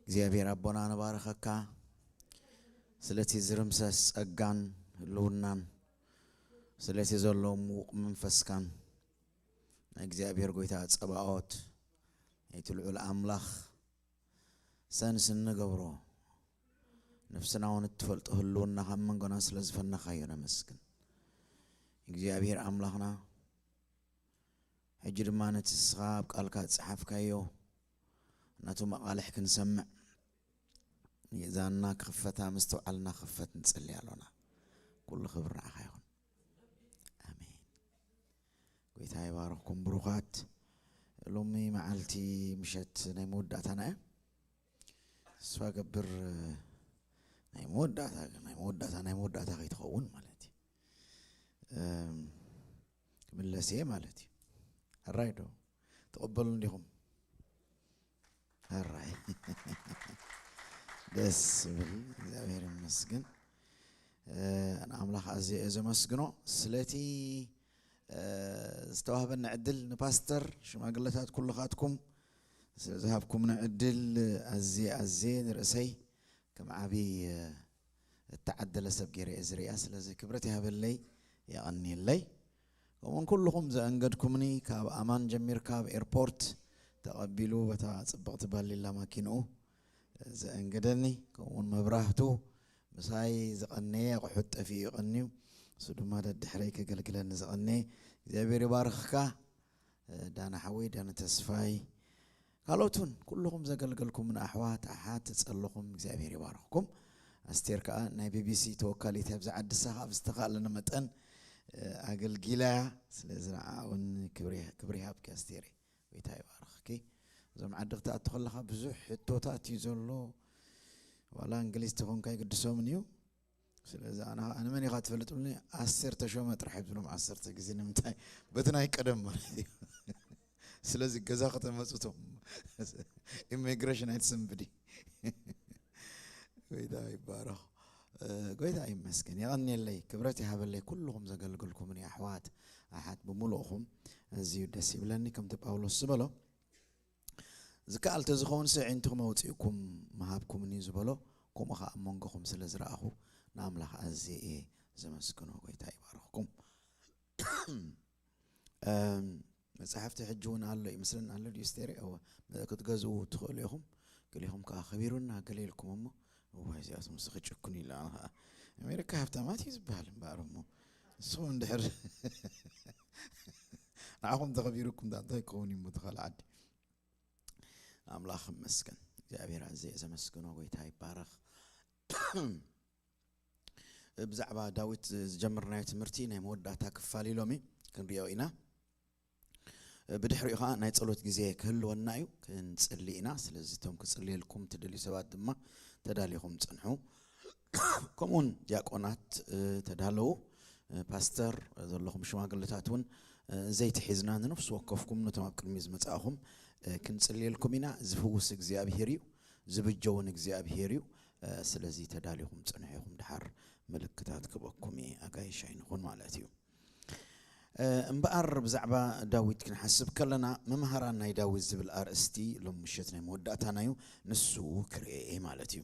እግዚኣብሔር ኣቦና ንባረኸካ ስለቲ ዝርምሰስ ጸጋን ህልውናን ስለቲ ዘሎ ምውቕ መንፈስካን እግዚኣብሔር ጎይታ ጸባኦት ናይቲ ልዑል ኣምላኽ ሰንስ እንገብሮ ነፍስና እውን እትፈልጦ ህልውና ካብ መንጎና ስለ ዝፈነኻዮ ነመስግን እግዚኣብሔር ኣምላኽና ሕጂ ድማ ነቲ ንስኻ ኣብ ቃልካ ዝጸሓፍካዮ ናቱ መቓልሕ ክንሰምዕ ሚዛንና ክኽፈታ ምስትውዓልና ክኽፈት ንጽሊ ኣሎና ኩሉ ክብር ንዓኻ ይኹን ኣሜን ጎይታ ይባረኽኩም ብሩኻት ሎሚ መዓልቲ ምሸት ናይ መወዳእታና እያ ተስፋ ገብር ናይ መወዳእታ ናይ መወዳእታ ናይ መወዳእታ ከይትኸውን ማለት እዩ ክምለስ እየ ማለት እዩ ሕራይ ዶ ተቐበሉ እንዲኹም ሕራይ ደስ ዝብል እግዚኣብሔር ይመስግን ንኣምላኽ ኣዝየ እየ ዘመስግኖ ስለቲ ዝተዋህበኒ ዕድል ንፓስተር ሽማግለታት ኩልኻትኩም ስለዝሃብኩምኒ ዕድል ኣዝየ ኣዝየ ንርእሰይ ከም ዓብዪ እተዓደለ ሰብ ገይረ እየ ዝርእያ ስለዚ ክብረት ይሃበለይ የቐንየለይ ከምኡን ኩልኹም ዘእንገድኩምኒ ካብ ኣማን ጀሚርካ ኣብ ኤርፖርት ተቐቢሉ በታ ጽብቕቲ ባሊላ ማኪንኡ ዘእንገደኒ ከምኡውን መብራህቱ ምሳይ ዝቐነየ ኣቑሑት ጠፊኡ ይቐንዩ እሱ ድማ ደድሕረይ ከገልግለኒ ዝቐነየ እግዚኣብሔር ይባርኽካ ዳና ሓወይ ዳነ ተስፋይ ካልኦት እውን ኩልኹም ዘገልገልኩም ንኣሕዋት ኣሓት ጸለኹም እግዚኣብሔር ይባርኽኩም ኣስቴር ከዓ ናይ ቢቢሲ ተወካሊት ኣብዚ ዓዲ ሳኻ ኣብ ዝተኻለነ መጠን ኣገልጊላ እያ ስለዚ ንዓ እውን ክብሪ ሃብኪ ኣስቴር ጎይታ ይባርኽኪ እዞም ዓዲ ክትኣቱ ከለኻ ብዙሕ ሕቶታት እዩ ዘሎ ዋላ እንግሊዝ ተኾንካ ይግድሶምን እዩ ስለዚ ኣነ ኣነ መን ኢኻ ትፈልጥ ብሉኒ ኣስር ተሾመ ጥራሕ ይብሎም ዓሰርተ ግዜ ንምንታይ በቲ ናይ ቀደም ማለት እዩ ስለዚ ገዛ ከተመፅቶም ኢሚግሬሽን ኣይትስንብዲ ጎይታ ይባረኽ ጎይታ ይመስገን የቐንየለይ ክብረት ይሃበለይ ኩልኹም ዘገልግልኩምኒ ኣሕዋት ኣሓት ብምሉእኹም ኣዝዩ ደስ ይብለኒ ከምቲ ጳውሎስ ዝበሎ ዝከኣል ተዝኸውን ስዒንትኹም ኣውፅእኩም ምሃብኩምኒ ዝበሎ ከምኡ ከዓ ኣብ መንጎኹም ስለ ዝረኣኹ ንኣምላኽ ኣዝየ እየ ዘመስግኖ ጎይታ ይባርኽኩም መፅሓፍቲ ሕጂ እውን ኣሎ ይመስለኒ ኣሎ ድዩ ስቴሪ እወ ክትገዝኡ ትኽእሉ ኢኹም ገሊኹም ከዓ ከቢሩና ገለ ኢልኩም እሞ እዋ እዚኣቶም ስኽጭኩን ኢላ ከዓ ኣሜሪካ ሃብታማት እዩ ዝበሃል እምበኣር እሞ ንስኹም እንድሕር ንዓኹም ተኸቢሩኩም እንታይ ክኸውን እዩ ሞ ተኻል ዓዲ ኣምላኽ ይመስገን እግዚኣብሔር ኣዘየ ዘመስግኖ ጎይታ ይባረኽ ብዛዕባ ዳዊት ዝጀመርናዮ ትምህርቲ ናይ መወዳእታ ክፋል ኢሎም እዩ ክንሪኦ ኢና ብድሕሪኡ ከዓ ናይ ፀሎት ግዜ ክህልወና እዩ ክንፅሊ ኢና ስለዚ እቶም ክፅልየልኩም ትደልዩ ሰባት ድማ ተዳሊኹም ፅንሑ ከምኡውን ዲያቆናት ተዳለዉ ፓስተር ዘለኹም ሽማግለታት እውን ዘይትሒዝና ንነፍሲ ወከፍኩም ነቶም ኣብ ቅድሚ ዝመፃእኹም ክንፅልየልኩም ኢና ዝፍውስ እግዚኣብሄር እዩ ዝብጀውን እግዚኣብሄር እዩ ስለዚ ተዳሊኹም ፅንሑ ኢኹም ድሓር ምልክታት ክበኩም እየ ኣጋይሽ ኣይንኹን ማለት እዩ እምበኣር ብዛዕባ ዳዊት ክንሓስብ ከለና መምሃራን ናይ ዳዊት ዝብል ኣርእስቲ ሎም ምሸት ናይ መወዳእታና እዩ ንሱ ክርኤ ማለት እዩ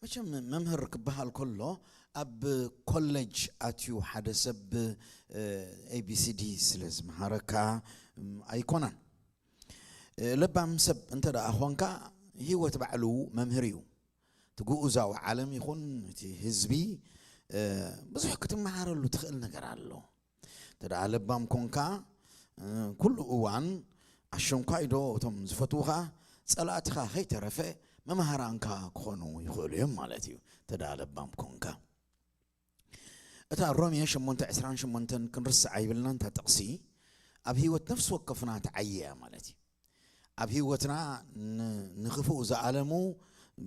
መቸም መምህር ክበሃል ከሎ ኣብ ኮሌጅ ኣትዩ ሓደ ሰብ ኤቢሲዲ ስለ ዝመሃረካ ኣይኮነን ለባም ሰብ እንተ ደኣ ኾንካ ህይወት ባዕሉ መምህር እዩ እቲ ግኡዛዊ ዓለም ይኹን እቲ ህዝቢ ብዙሕ ክትመሃረሉ ትኽእል ነገር ኣሎ እንተ ደኣ ለባም ኮንካ ኩሉ እዋን ኣሸንኳይ ዶ እቶም ዝፈትዉኻ ጸላእትኻ ከይተረፈ መምሃራንካ ክኾኑ ይኽእሉ እዮም ማለት እዩ እንተ ደኣ ለባም ኮንካ እታ ሮሜ ሸሞንተ ዕስራን ሸሞንተን ክንርስዓ ይብልና እንታ ጥቕሲ ኣብ ህይወት ነፍሲ ወከፍና ትዓየ እያ ማለት እዩ ኣብ ህይወትና ንኽፍኡ ዝኣለሙ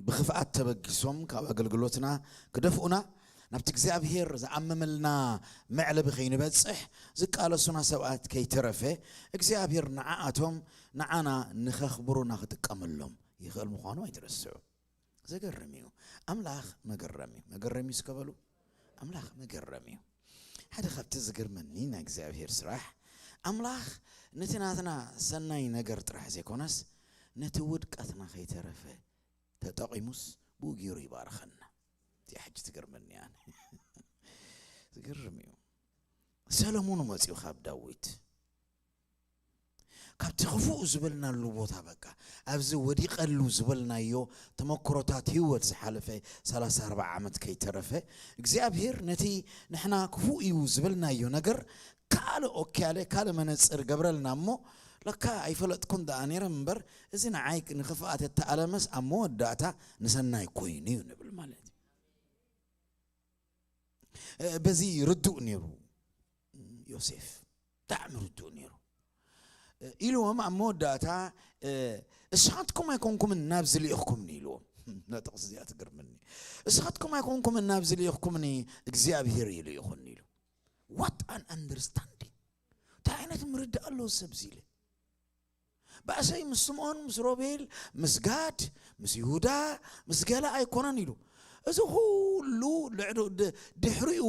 ብኽፍኣት ተበጊሶም ካብ ኣገልግሎትና ክደፍኡና ናብቲ እግዚኣብሄር ዝኣመመልና መዕለቢ ከይንበጽሕ ዝቃለሱና ሰባት ከይተረፈ እግዚኣብሄር ንዓኣቶም ንዓና ንኸኽብሩና ክጥቀመሎም ይኽእል ምዃኑ ኣይትረስዑ ዘገርም እዩ ኣምላኽ መገረም እዩ መገረም እዩ እስከበሉ ኣምላኽ መገረም እዩ ሓደ ካብቲ ዝገርመኒ ናይ እግዚኣብሄር ስራሕ ኣምላኽ ነቲ ናትና ሰናይ ነገር ጥራሕ ዘይኮነስ ነቲ ውድቀትና ከይተረፈ ተጠቒሙስ ብኡ ገይሩ ይባርኸና። እዚኣ ሕጂ ትገርመኒ ኣነ። ዝገርም እዩ። ሰለሙን መጺኡ ካብ ዳዊት ካብቲ ክፉእ ዝበልናሉ ቦታ በቃ ኣብዚ ወዲቐሉ ዝበልናዮ ተመክሮታት ህይወት ዝሓለፈ ሰላሳ ኣርባዓ ዓመት ከይተረፈ እግዚኣብሔር ነቲ ንሕና ክፉእ እዩ ዝበልናዮ ነገር ካልእ ኦክያለ ካልእ መነፅር ገብረልና እሞ ለካ ኣይፈለጥኩን ደኣ ነይረ እምበር እዚ ንዓይ ንክፍኣት እተኣለመስ ኣብ መወዳእታ ንሰናይ ኮይኑ እዩ ንብል ማለት እዩ። በዚ ርዱእ ነይሩ ዮሴፍ፣ ብጣዕሚ ርዱእ ነይሩ። ኢልዎም ኣብ መወዳእታ እስኻትኩም ኣይኮንኩምን ናብዚ ልኢኽኩምኒ ኢልዎም። ነጥቕስ እዚኣ ትግርምኒ። እስኻትኩም ኣይኮንኩምን ናብዚ ልኢኽኩምኒ እግዚኣብሔር እዩ ልኢኹኒ ኢሉ። What an understanding! እንታይ ዓይነት ምርዳእ ኣለዎ ሰብ እዚ ኢለ። ባእሰይ ምስ ስምዖን ምስ ሮቤል ምስ ጋድ ምስ ይሁዳ ምስ ገለ ኣይኮነን ኢሉ። እዚ ኩሉ ልዕሉ ድሕሪኡ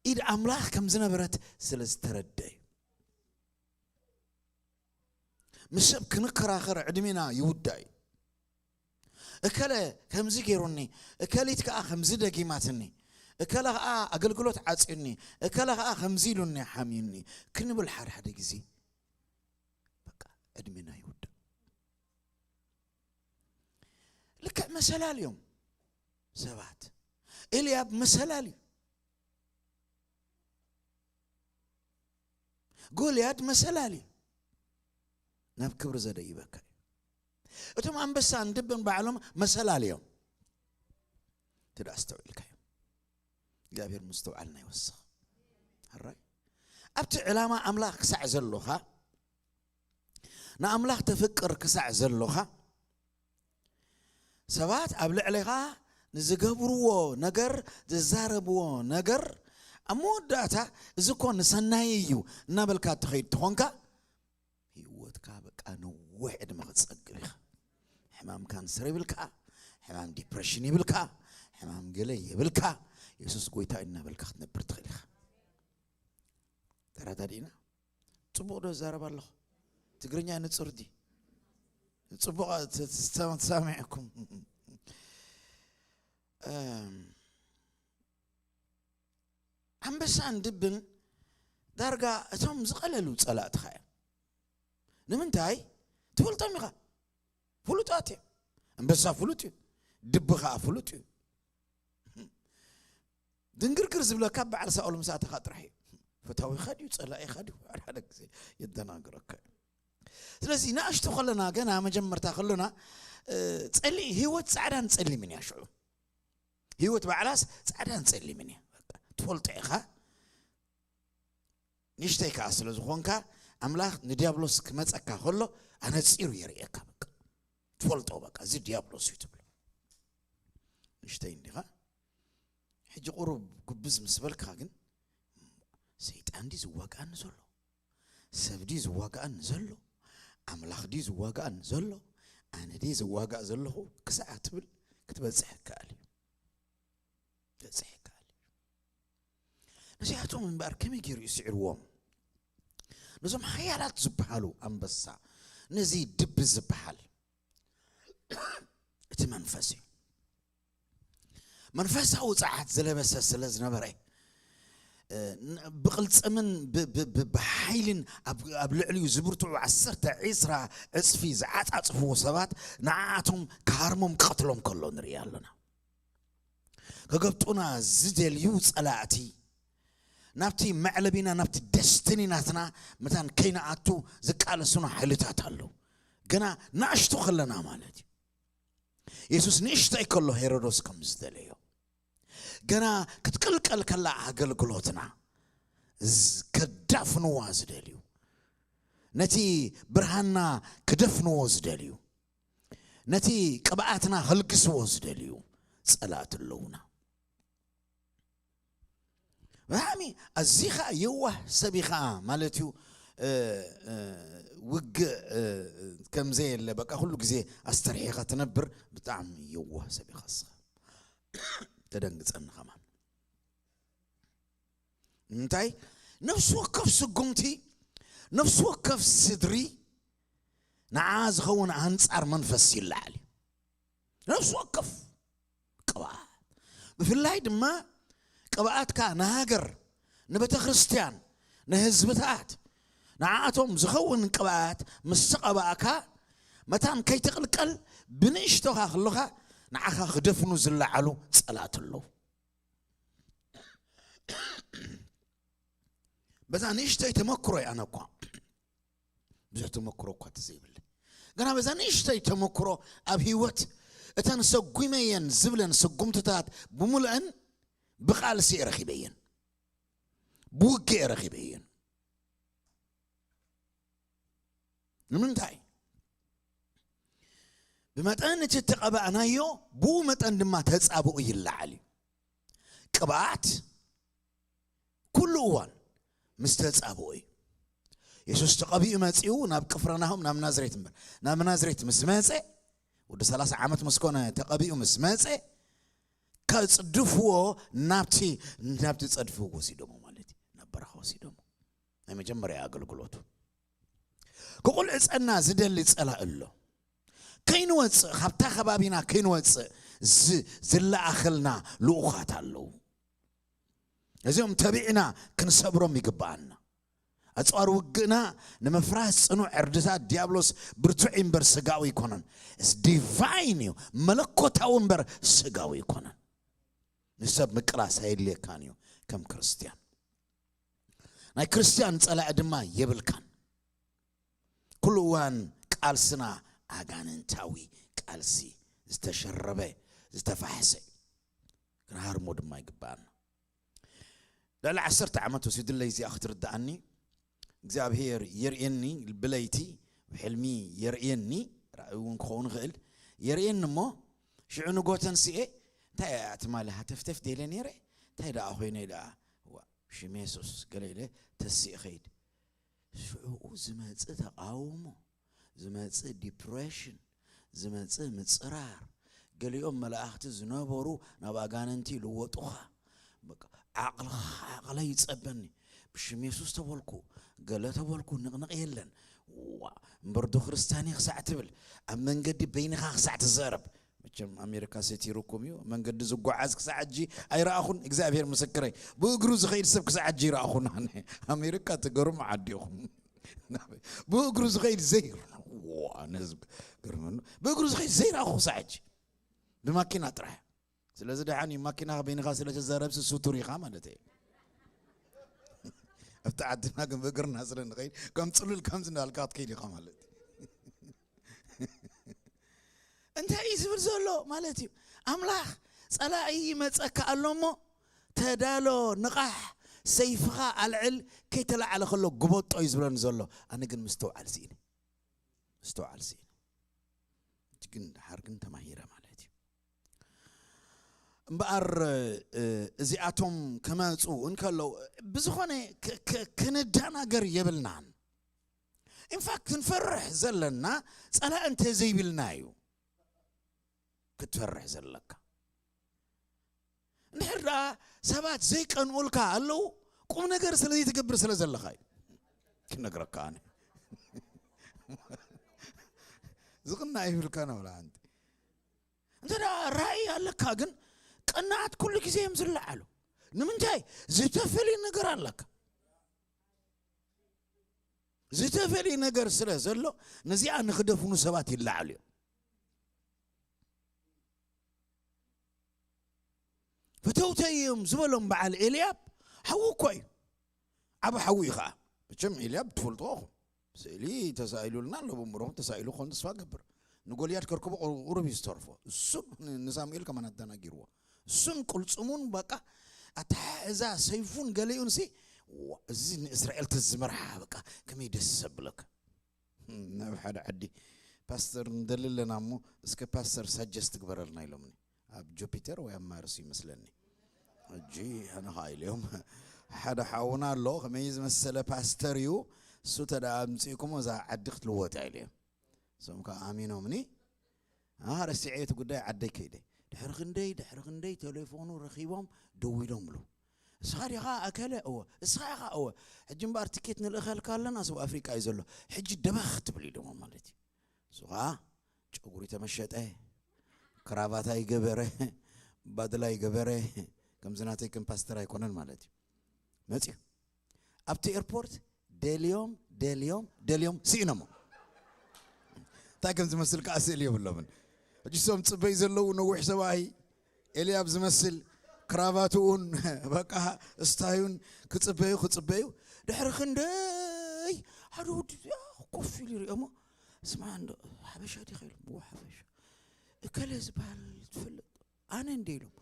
ኢድ ኣምላኽ ከም ዝነበረት ስለ ዝተረደ እዩ። ምስ ሰብ ክንከራኸር ዕድሜና ይውዳእ እዩ። እከለ ከምዚ ገይሩኒ፣ እከሊት ከኣ ከምዚ ደጊማትኒ፣ እከለ ከኣ ኣገልግሎት ዓጽዩኒ፣ እከለ ከኣ ከምዚ ኢሉኒ ሓምዩኒ ክንብል ሓደ ሓደ ግዜ በቃ ዕድሜና ይውዳእ። ልክዕ መሰላል እዮም ሰባት። ኤልያብ መሰላል እዩ። ጎልያድ መሰላል እዩ። ናብ ክብሪ ዘደይበካ እዩ። እቶም ኣንበሳን ድብን ባዕሎም መሰላል እዮም። ትዳ ኣስተውዒልካ እዮም። እግዚኣብሔር ምስትውዓልና ይወስኽ። ሕራይ ኣብቲ ዕላማ ኣምላኽ ክሳዕ ዘሎኻ ንኣምላኽ ተፍቅር ክሳዕ ዘሎኻ ሰባት ኣብ ልዕሌኻ ንዝገብርዎ ነገር ዝዛረብዎ ነገር ኣብ መወዳእታ እዚ እኮ ንሰናይ እዩ እናበልካ ትኸይድ ትኾንካ ህይወትካ በቃ ነዊሕ ዕድመ ክትጸግብ ኢኻ። ሕማም ካንሰር ይብልካ፣ ሕማም ዲፕሬሽን ይብልካ፣ ሕማም ገለ ይብልካ፣ የሱስ ጎይታ እናበልካ ክትነብር ትኽእል ኢኻ። ተረዳዲእና? ጽቡቕ ዶ ዛረብ ኣለኹ? ትግርኛ ንጹር ዲ? ጽቡቕ ተሳሚዕኩም። ኣንበሳን ድብን ዳርጋ እቶም ዝቐለሉ ጸላእትኻ እዮም። ንምንታይ? ትፈልጦም ኢኻ። ፍሉጣት እዮም። ኣንበሳ ፍሉጥ እዩ። ድቢ ኸዓ ፍሉጥ እዩ። ድንግርግር ዝብለካ በዓል ሳኦል ምስ ኣተኻ ጥራሕ እዩ። ፈታዊኻ ድዩ ጸላኢኻ ድዩ? ሓደ ግዜ የደናግረካ እዩ። ስለዚ ንኣሽቱ ከለና ገና መጀመርታ ከለና ጸሊእ ህይወት ጻዕዳን ጸሊምን እያ ሽዑ። ህይወት ባዕላስ ጻዕዳን ጸሊምን እያ። ትፈልጦ ኢኻ። ንእሽተይ ከኣ ስለ ዝኾንካ ኣምላኽ ንዲያብሎስ ክመጸካ ከሎ ኣነጺሩ የርእየካ። በቃ ትፈልጦ በቃ እዚ ዲያብሎስ እዩ ትብሎ። ንእሽተይ እንዲኻ። ሕጂ ቁሩብ ጉብዝ ምስ በልካ ግን ሰይጣን ድዩ ዝዋጋኣኒ ዘሎ? ሰብ ድዩ ዝዋጋኣኒ ዘሎ? ኣምላኽ ድዩ ዝዋጋኣኒ ዘሎ? ኣነ ድየ ዝዋጋእ ዘለኹ ክሳዕ ትብል ክትበጽሕ ይከኣል እዩ። በጽሕ ይከኣል እዩ። ነዚኣቶም እምበኣር ከመይ ገይሩ እዩ ስዒርዎም? ነዞም ሓያላት ዝበሃሉ ኣንበሳ፣ ነዚ ድቢ ዝበሃል እቲ መንፈስ እዩ። መንፈሳዊ ጸዓት ዝለበሰ ስለ ዝነበረ ብቕልጽምን ብሓይልን ኣብ ልዕሊኡ ዝብርትዑ ዓሰርተ ዒስራ ዕጽፊ ዝዓጻጽፍዎ ሰባት ንዓኣቶም ክሃርሞም ክቐትሎም ከሎ ንርኢ ኣለና። ክገብጡና ዝደልዩ ጸላእቲ ናብቲ መዕለቢና ናብቲ ደስትኒ ናትና መታን ከይንኣቱ ዝቃለሱና ሓይልታት ኣለዉ። ገና ንኣሽቱ ከለና ማለት እዩ። የሱስ ንእሽተይ ከሎ ሄሮዶስ ከም ዝደለዮ ገና ክትቅልቀል ከላ ኣገልግሎትና ከዳፍንዋ ዝደልዩ ነቲ ብርሃንና ክደፍንዎ ዝደልዩ ነቲ ቅብኣትና ከልግስዎ ዝደልዩ ጸላእቲ ኣለዉና። ብጣዕሚ ኣዚኻ የዋህ ሰብ ኢኻ ማለት እዩ። ውግእ ከምዘየለ በቃ ኩሉ ግዜ ኣስተርሒኻ ትነብር ብጣዕሚ የዋህ ሰብ ኢኻ እስኻ። ተደንግጸኒ ከማን ንምንታይ ነፍሲ ወከፍ ስጉምቲ ነፍሲ ወከፍ ስድሪ ንዓ ዝኸውን ኣንጻር መንፈስ ይለዓል እዩ። ነፍሲ ወከፍ ቅብኣት፣ ብፍላይ ድማ ቅብኣትካ ንሃገር፣ ንቤተ ክርስቲያን፣ ንህዝብታት፣ ንዓኣቶም ዝኸውን ቅብኣት ምስ ተቐባእካ፣ መታን ከይትቕልቀል ብንእሽቶኻ ከለኻ ንዓኻ ክደፍኑ ዝለዓሉ ጸላእቲ ኣለዉ። በዛ ንእሽተይ ተመክሮ እየ ኣነ እኳ ብዙሕ ተመክሮ እኳ እቲ ዘይብለይ፣ ግና በዛ ንእሽተይ ተመክሮ ኣብ ህይወት እተን ሰጉመየን ዝብለን ስጉምትታት ብምሉአን ብቓልሲ እየ ረኺበየን፣ ብውግእ እየ ረኺበየን። ንምንታይ? ብመጠን እቲ እተቐባእናዮ፣ ብኡ መጠን ድማ ተጻብኦ ይለዓል እዩ። ቅብኣት ኩሉ እዋን ምስ ተጻብኦ እዩ። የሱስ ተቐቢኡ መጺኡ ናብ ቅፍርናሆም፣ ናብ ናዝሬት እምበር፣ ናብ ናዝሬት ምስ መጸ፣ ወዲ ሰላሳ ዓመት ምስ ኮነ ተቐቢኡ ምስ መጸ፣ ከጽድፍዎ ናብቲ፣ ናብቲ ጸድፊ ወሲዶሞ ማለት እዩ። ናብ በረኻ ወሲዶሞ። ናይ መጀመርያ ኣገልግሎቱ። ክቑልዕጸና ዝደሊ ጸላኢ ኣሎ። ከይንወጽእ፣ ካብታ ከባቢና ከይንወጽእ ዝ-፣ ዝለኣኸልና ልኡኻት ኣለዉ። እዚኦም ተቢዕና ክንሰብሮም ይግብኣና። ኣጽዋር ውግእና ንምፍራስ ጽኑዕ ዕርድታት ዲያብሎስ ብርቱዕ እዩ እምበር ስጋዊ ኣይኮነን። ዲቫይን እዩ፣ መለኮታዊ እምበር ስጋዊ ኣይኮነን። ንሰብ ምቅላስ ኣየድልየካን እዩ ከም ክርስትያን። ናይ ክርስትያን ጸላኢ ድማ የብልካን። ኩሉ እዋን ቃልስና ኣጋንንታዊ ቃልሲ፣ ዝተሸረበ፣ ዝተፋሕሰ እዩ። ክንሃርሞ ድማ ይግብኣና። ልዕሊ ዓሰርተ ዓመት ወሲዱለይ እዚኣ ክትርድኣኒ። እግዚኣብሄር የርእየኒ፣ ብለይቲ ብሕልሚ የርእየኒ፣ ራእይ እውን ክኸውን ይኽእል፣ የርእየኒ እሞ፣ ሽዑ ንጎተን ስኤ፣ እንታይ እያ ትማሊ ሃተፍተፍ ደለ ነይረ? እንታይ ደኣ ኮይነ ደኣ? ዋ፣ ብሽም የሱስ ገለ ኢለ ተሲእ ኸይድ። ሽዑኡ ዝመጽእ ተቓውሞ፣ ዝመጽእ ዲፕሬሽን፣ ዝመጽእ ምጽራር፣ ገሊኦም መላእኽቲ ዝነበሩ ናብ ኣጋንንቲ ይልወጡኻ። በቃ፣ ዓቕልኻ፣ ዓቕለይ ይጸበኒ። ብሽም የሱስ ተበልኩ፣ ገለ ተበልኩ፣ ንቕንቕ የለን። ዋ፣ እምበር ዶ ክርስትያን እየ ክሳዕ ትብል፣ ኣብ መንገዲ በይንኻ ክሳዕ ትዛረብ። መቸም ኣሜሪካ ሰቲሩኩም እዩ። መንገዲ ዝጓዓዝ ክሳዕ ሕጂ ኣይረኣኹን፣ እግዚኣብሔር ምስክረይ። ብእግሩ ዝኸይድ ሰብ ክሳዕ ሕጂ ይረኣኹን ኣነ። ኣሜሪካ ትገርሙ ዓዲ ኢኹም። ብእግሩ ዝኸይድ ዘይር-፣ ዋ፣ ነዚ ገርመኑ። ብእግሩ ዝኸይድ ዘይረኣኹ ክሳዕ ሕጂ። ብማኪና ጥራሕ። ስለዚ ደሓን እዩ፣ ማኪና በይንኻ ስለ ተዛረብሲ ስቱር ኢኻ ማለት እዩ። ኣብቲ ዓድና ግን ብእግርና ስለ ንኸይድ፣ ከም ጽሉል ከምዚ እንዳልካ ክትከይድ ኢኻ ማለት እዩ። እንታይ እዩ ዝብል ዘሎ ማለት እዩ? ኣምላኽ፣ ጸላኢ ይመጸካ ኣሎ እሞ፣ ተዳሎ፣ ንቓሕ፣ ሰይፍኻ ኣልዕል፣ ከይተላዕለ ከሎ ግበጦ እዩ ዝብለኒ ዘሎ። ኣነ ግን ምስትውዓል ስኢነ። ምስትውዓል ስኢነ። እቲ ግን ደሓር ግን ተማሂረ ማለት እዩ። እምበኣር፣ እ፣ እዚኣቶም ክመጹ እንከለዉ፣ ብዝኾነ ክ-፣ ክ-፣ ክንደናገር የብልናን። ኢንፋክት፣ ክንፈርሕ ዘለና ጸላኢ እንተ ዘይብልና እዩ ክትፈርሕ ዘለካ። እንድሕር ደኣ ሰባት ዘይቀንኡልካ ኣለዉ፣ ቁም ነገር ስለ ዘይትገብር ስለ ዘለኻ እዩ። ክነግረካ ኣነ። ዝቕናእ ይብልካ ነው ለኣንቲ። እንተ ደኣ ራእይ ኣለካ ግን፣ ቀናኣት ኩሉ ግዜ እዮም ዝለዓሉ። ንምንታይ? ዝተፈልየ ነገር ኣለካ። ዝተፈልየ ነገር ስለ ዘሎ፣ ነዚኣ ንኽደፍኑ ሰባት ይለዓሉ እዮም። ፈተውተይ እዮም ዝበሎም በዓል ኤልያብ ሓዉ እኮ እዩ። ዓቢ ሓዉ እዩ ኸዓ። መቸም ኤልያብ ትፈልጥዎ ኢኹም። ስእሊ ተሳኢሉልና ኣሎ፣ ብእምሮኹም ተሳኢሉ ክኾን ተስፋ እገብር። ንጎልያድ ከርክቦ ቁሩብ እዩ ዝተርፎ። እሱ ን-፣ ንሳሙኤል ከማን ኣደናጊርዎ። እሱን ቅልጽሙን በቃ ኣተሓሕዛ ሰይፉን ገሊኡን ሲ፣ ዋ፣ እዚ ንእስራኤል ተዝመርሓ በቃ ከመይ ደስ ዘብለካ። ናብ ሓደ ዓዲ ፓስተር ንደሊ ኣለና እሞ፣ እስከ ፓስተር ሳጀስት ግበረልና ኢሎምኒ። ኣብ ጁፒተር ወይ ኣብ ማርስ ይመስለኒ። ሕጂ ኣነ ኸዓ ኢለዮም፣ ሓደ ሓውና ኣሎ፣ ከመይ ዝመሰለ ፓስተር እዩ፣ እሱ ተደኣ ኣምጺእኩሞ እዛ ዓዲ ክትልወጥ እያ ኢለዮም። እሶም ከኣ ኣሚኖምኒ። ኣሃ፣ ረሲዐ እቲ ጉዳይ ዓደይ ከይደ። ድሕሪ ክንደይ፣ ድሕሪ ክንደይ ቴሌፎኑ ረኺቦም ደዊሎምሉ። እስኻ ዲኻ ኣከለ? እወ። እስኻ ኢኻ? እወ። ሕጂ እምበኣር ትኬት ንልእኸልካ ኣለና፣ ሰብ ኣፍሪቃ እዩ ዘሎ። ሕጂ ደበኽ ትብል ኢሎሞ ማለት እዩ። እሱ ኸዓ ጨጉሪ ተመሸጠ፣ ክራቫታ ይገበረ፣ ባድላ ይገበረ። ከምዚ ናተይ ከም ፓስተር ኣይኮነን ማለት እዩ። መፅዩ ኣብቲ ኤርፖርት ደልዮም ደልዮም ደልዮም ስኢኖሞ። እንታይ ከም ዝመስል ከዓ ስእሊ የብሎምን። ሕጂ እሶም ፅበይ ዘለዉ ነዊሕ ሰብኣይ ኤልያብ ዝመስል ክራቫትኡን በቃ እስታዩን ክፅበዩ ክፅበዩ ድሕሪ ክንደይ ሓደ ወዲ እዚኣ ኮፍ ኢሉ ይሪኦሞ። ስማ እንዶ ሓበሻ ዲኻ ኢሎም። እዎ ሓበሻ። እከለ ዝበሃል ትፈልጥ ኣነ እንደ ኢሎም።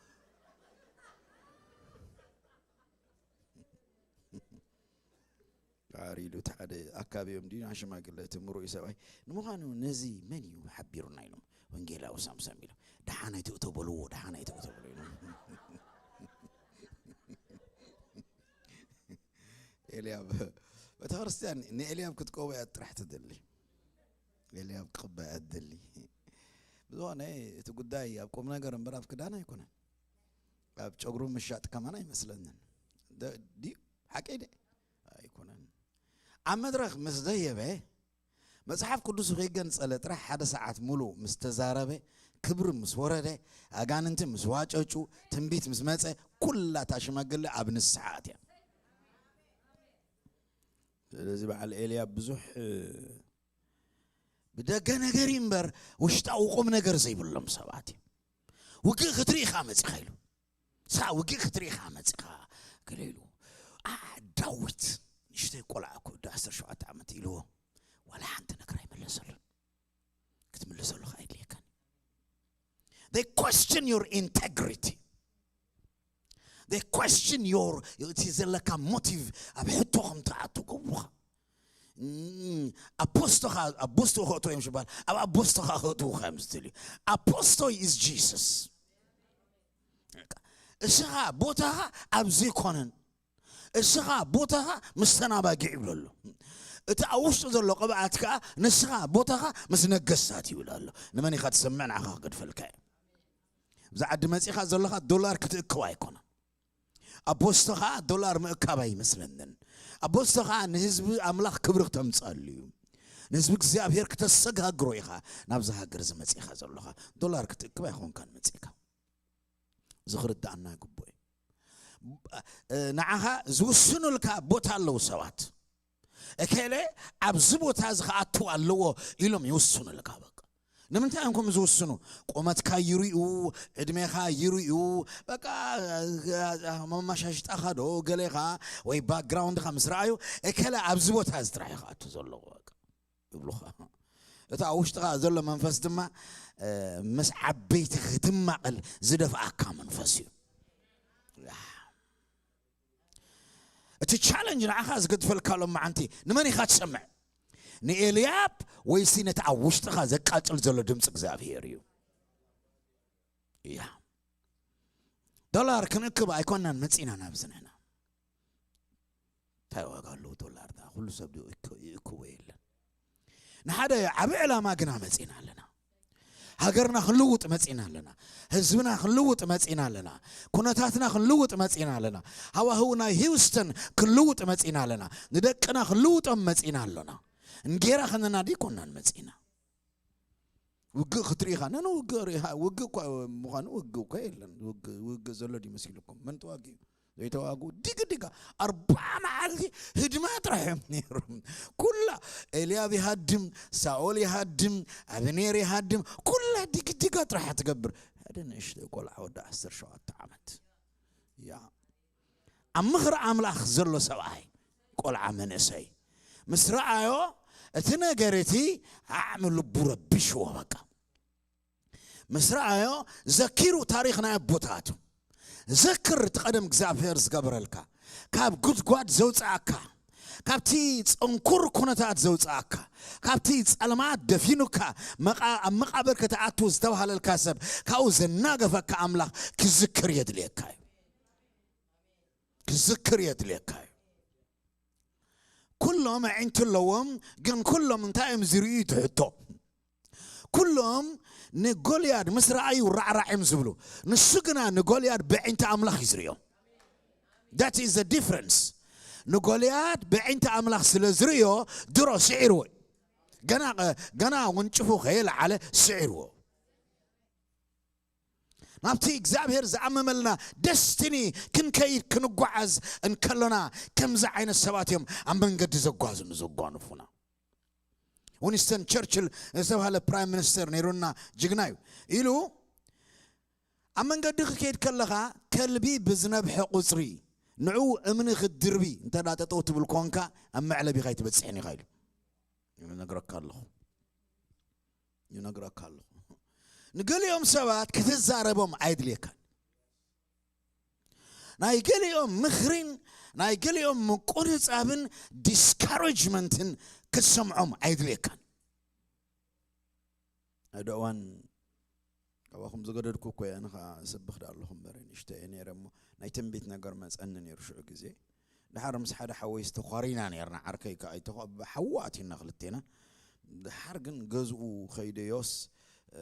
ዓር ኢሉ እቲ ሓደ ኣካብዮም ድዩ ሽማግለ እቲ ምሩይ ሰብኣይ ንምዃኑ ነዚ መን እዩ ሓቢሩና ኢሎም። ወንጌላዊ ሳምሳም ኢሎም። ደሓን ኣይትእቶ በልዎ፣ ደሓን ኣይትእቶ በልዎ ኢሎም። ኤልያብ ቤተክርስትያን ንኤልያብ ክትቀበያ ጥራሕ ትደሊ። ኤልያብ ክቕበያ ትደሊ። ብዝኾነ እቲ ጉዳይ ኣብ ቁም ነገር እምበር ኣብ ክዳን ኣይኮነን። ኣብ ጨጉሩ ምሻጥ ከማን ኣይመስለንን። ደ- ድዩ ሓቀይ ደ ኣይኮነን። ኣብ መድረኽ ምስ ደየበ መጽሓፍ ቅዱስ ከይገንጸለ ጥራሕ ሓደ ሰዓት ሙሉ ምስ ተዛረበ ክብሪ ምስ ወረደ ኣጋንንቲ ምስ ዋጨጩ ትንቢት ምስ መጸ ኩላ እታ ሽማግለ ኣብ ንስሓ ኣትያ። ስለዚ በዓል ኤልያብ ብዙሕ ብደገ ነገር እዩ እምበር ውሽጣዊ ቁም ነገር ዘይብሎም ሰባት እዩ። ውግእ ክትርኢ ኢኻ መጺኻ ኢሉ። ሳ ውግእ ክትርኢ ኢኻ መጺኻ ገለ ኢሉ። ኣ ዳዊት ንእሽተይ ቆልዓ እኮ ዶ ዓሰርተ ሸውዓተ ዓመት ኢልዎ ዋላ ሓንቲ ነገር ኣይመለሰሉን። ክትምልሰሉ ከኣ የድልየካን። They question your integrity. They question your እቲ ዘለካ ሞቲቭ ኣብ ሕቶ ከም ትኣቱ ገብሩኻ። ኣፖስቶኻ ኣቦስቶ ከእቶ እዮም ዝበሃል ኣብ ኣቦስቶኻ ከእትውኻ እዮም ዝደልዩ። ኣፖስቶ is Jesus። እስኻ ቦታኻ ኣብዚ ይኮነን። እስኻ ቦታኻ ምስ ተናባጊዕ ይብሎ ኣሎ። እቲ ኣብ ውሽጢ ዘሎ ቅብኣት ከኣ ንስኻ ቦታኻ ምስ ነገስታት ይብል ኣሎ። ንመን ኢኻ ትሰምዕ? ንዓኻ ክገድፈልካ እዩ። ብዛ ዓዲ መጺኻ ዘለኻ ዶላር ክትእክብ ኣይኮነን። ኣቦስቶ ኸዓ ዶላር ምእካብ ኣይመስለንን። ኣቦስቶ ኸዓ ንህዝቢ ኣምላኽ ክብሪ ክተምፀሉ እዩ። ንህዝቢ እግዚኣብሔር ክተሰጋግሮ ኢኻ ናብዚ ሃገር ዝመፂኻ ዘለኻ። ዶላር ክትእክብ ኣይኾንካን መፂእካ። እዚ ክርዳኣና ግቡእ እዩ። ንዓኻ ዝውስኑልካ ቦታ ኣለዉ ሰባት። እከለ ኣብዚ ቦታ እዚ ክኣትው ኣለዎ ኢሎም ይውስኑልካ። በቃ ንምንታይ እዮም ከምኡ ዝውስኑ? ቁመትካ ይርእዩ፣ ዕድሜኻ ይርእዩ። በቃ መማሻሽጣኻ ዶ ገሌኻ ወይ ባክግራውንድኻ ምስ ረኣዩ እከለ ኣብዚ ቦታ እዚ ጥራሕ እዩ ክኣቱ ዘለዎ በቃ ይብሉኻ። እቲ ኣብ ውሽጥኻ ዘሎ መንፈስ ድማ ምስ ዓበይቲ ክትማቐል ዝደፍኣካ መንፈስ እዩ። እቲ ቻለንጅ ንዓኻ ዝገድፈልካ ሎም መዓንቲ ንመን ኢኻ ትሰምዕ? ንኤልያብ ወይሲ ነቲ ኣብ ውሽጥኻ ዘቃጭል ዘሎ ድምፂ እግዚኣብሄር እዩ? እያ ዶላር ክንእክብ ኣይኮናን መፂና ናብዚ ንሕና። እንታይ ዋጋ ኣለዎ ዶላር? ዳ ኩሉ ሰብ ዶ ይእክ- ይእክቦ የለን። ንሓደ ዓቢ ዕላማ ግና መፂና ኣለና። ሃገርና ክንልውጥ መፂና ኣለና። ህዝብና ክንልውጥ መፂና ኣለና። ኩነታትና ክንልውጥ መፂና ኣለና። ሃዋህው ናይ ሂውስተን ክንልውጥ መፂና ኣለና። ንደቅና ክንልውጦም መፂና ኣለና። እንጌራ ከነና ዲኮናን መፂና። ውግእ ክትርኢ ኢኻ ነን ውግእ ርኢኻ ውግእ እኳ ምዃኑ ውግእ እኳ የለን። ውግእ ውግእ ዘሎ ድዩ መሲልኩም? መን ተዋጊኡ? ዘይተዋግኡ ዲግዲጋ ኣርባዓ መዓልቲ ህድማ ጥራሕ እዮም ነይሮም። ኩላ ኤልያብ ይሃድም፣ ሳኦል ይሃድም፣ ኣብኔር ይሃድም፣ ኩላ ዲግዲጋ ጥራሕ ትገብር። ሓደ ንእሽተይ ቆልዓ ወዲ ዓሰርተ ሸውዓተ ዓመት ያ ኣብ ምኽሪ ኣምላኽ ዘሎ ሰብኣይ ቆልዓ መንእሰይ ምስ ረኣዮ እቲ ነገር እቲ ዓዕሚ ልቡ ረቢሽዎ በቃ ምስ ረኣዮ ዘኪሩ ታሪኽ ናይ ኣቦታቱ ዘክር እቲ ቀደም እግዚኣብሔር ዝገበረልካ ካብ ጉድጓድ ዘውፅኣካ ካብቲ ፀንኩር ኩነታት ዘውፅኣካ ካብቲ ፀልማት ደፊኑካ መቃ- ኣብ መቃብር ከተኣቱ ዝተባሃለልካ ሰብ ካብኡ ዘናገፈካ ኣምላኽ ክዝክር የድልየካ እዩ ክዝክር የድልየካ እዩ ኩሎም ኣዒንቲ ኣለዎም ግን ኩሎም እንታይ እዮም ዝርእዩ ትሕቶ ኩሎም ንጎልያድ ምስ ረኣዩ ራዕራዕ እዮም ዝብሉ ንሱ ግና ንጎልያድ ብዒንቲ ኣምላኽ እዩ ዝርእዮም That is the difference. ንጎልያድ ብዕንተ ኣምላኽ ስለ ዝርእዮ ድሮ ስዒርዎ እዩ። ገና ገና ወንጭፉ ከየለዓለ ስዒርዎ። ናብቲ እግዚኣብሔር ዝኣመመልና ደስቲኒ ክንከይድ ክንጓዓዝ እንከሎና ከምዚ ዓይነት ሰባት እዮም ኣብ መንገዲ ዘጓዙን ዘጓንፉና። ዊንስተን ቸርችል ዝተባሃለ ፕራይም ሚኒስተር ነይሩና፣ ጅግና እዩ። ኢሉ ኣብ መንገዲ ክትከይድ ከለኻ ከልቢ ብዝነብሐ ቁፅሪ ንዕኡ እምኒ ክትድርቢ እንተ ደኣ ጠጠው ትብል ኮንካ ኣብ መዕለቢኻ ኣይትበፅሕን ኢኻ ኢሉ ይነግረካ ኣለኹ። ይነግረካ ኣለኹ። ንገሊኦም ሰባት ክትዛረቦም ኣይድልየካን። ናይ ገሊኦም ምኽሪን ናይ ገሊኦም ምቁንጻብን ዲስካሬጅመንትን ክትሰምዖም ኣይድልየካን። ሓደ እዋን ካባኹም ዝገደድኩ እኮ እየ፣ ኣነ ኸዓ ስብኽ ዳ ኣለኹ እምበር ንእሽቶ እየ ነይረ እሞ ናይ ትንቢት ነገር መጸኒ ነይሩ ሽዑ ግዜ። ድሓር ምስ ሓደ ሓወይ ዝተኳሪና ነይርና፣ ዓርከይ ከኣ ኣይተኾ-፣ ሓዉ ኣቲና ክልቴና። ድሓር ግን ገዝኡ ከይደዮስ፣ እ፣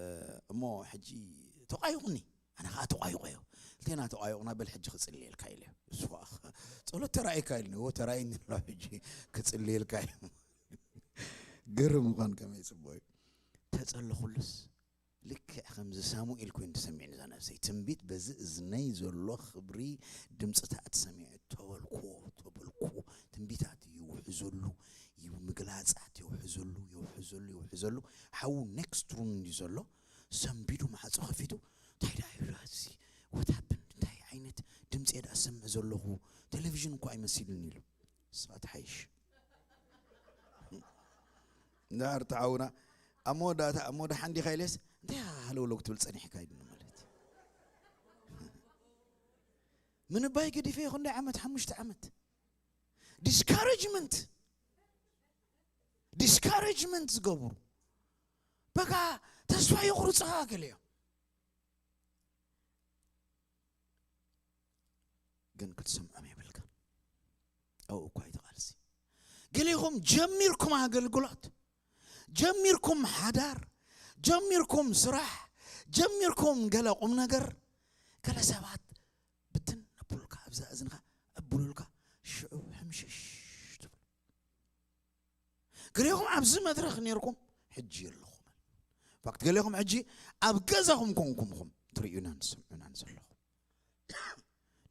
እሞ ሕጂ ተቋይቑኒ፣ ኣነ ኸዓ ተቋይቑዮ። ክልቴና ተቋይቑና፣ በል ሕጂ ክጽልየልካ ኢለ። እሱ ኸዓ ጸሎት ተራእየካ ኢልኒ፣ እዎ ተራእየኒ ኣሎ፣ ሕጂ ክጽልየልካ እዩ። ግርም ምዃን ከመይ ጽቡቕ እዩ። ተጸለኹሉስ ልክዕ ከምዚ ሳሙኤል ኮይኑ ተሰሚዕኒ እዛ ነብሰይ። ትንቢት በዚ እዝነይ ዘሎ ክብሪ ድምፅታት ሰሚዐ ተበልኩ፣ ተበልኩ። ትንቢታት ይውሕዘሉ፣ ይው-፣ ምግላፃት ይውሕዘሉ፣ ይውሕዘሉ፣ ይውሕዘሉ። ሓዉ ኔክስት ሩም እንዲ ዘሎ ሰንቢዱ ማዕፆ ከፊቱ፣ "እንታይ ደኣ እዩ እዚ? What happened? እንታይ ዓይነት ድምፂ እየ ደኣ ዝሰምዕ ዘለኹ? ቴሌቪዥን እኳ ኣይመሲልን" ኢሉ። ንስኻ ትሓይሽ። እንድሕር ተሓውና ኣብ መወዳእታ፣ ኣብ መወዳ ሓንዲኻ ኢለስ፣ "እንታይ ሃለውለው ክትብል ጸኒሕካ?" እዩ ማለት። ምንባይ ገዲፈ ይኹን ዳይ ዓመት፣ ሓሙሽተ ዓመት። ዲስካሬጅመንት፣ ዲስካሬጅመንት ዝገብሩ። በቃ ተስፋ ይቑርጽኻ ገሊኦም። ግን ክትሰምዖም የብልካን። ኣብኡ እኳ እዩ እቲ ቃልሲ። ገሊኹም ጀሚርኩም ኣገልግሎት፣ ጀሚርኩም ሓዳር፣ ጀሚርኩም ስራሕ፣ ጀሚርኩም ገለ ቁም ነገር፣ ገለ ሰባት ብትን ነብሉልካ፣ ኣብዛ እዝንኻ ኣብሉልካ፣ ሽዑ ሕምሽሽ ትብሉ። ገሊኹም ኣብዚ መድረኽ ነይርኩም፣ ሕጂ የለኹም። ፋክት፣ ገሊኹም ሕጂ ኣብ ገዛኹም ኮንኩም ኢኹም ትርእዩናን ትሰምዑናን ዘለኹም።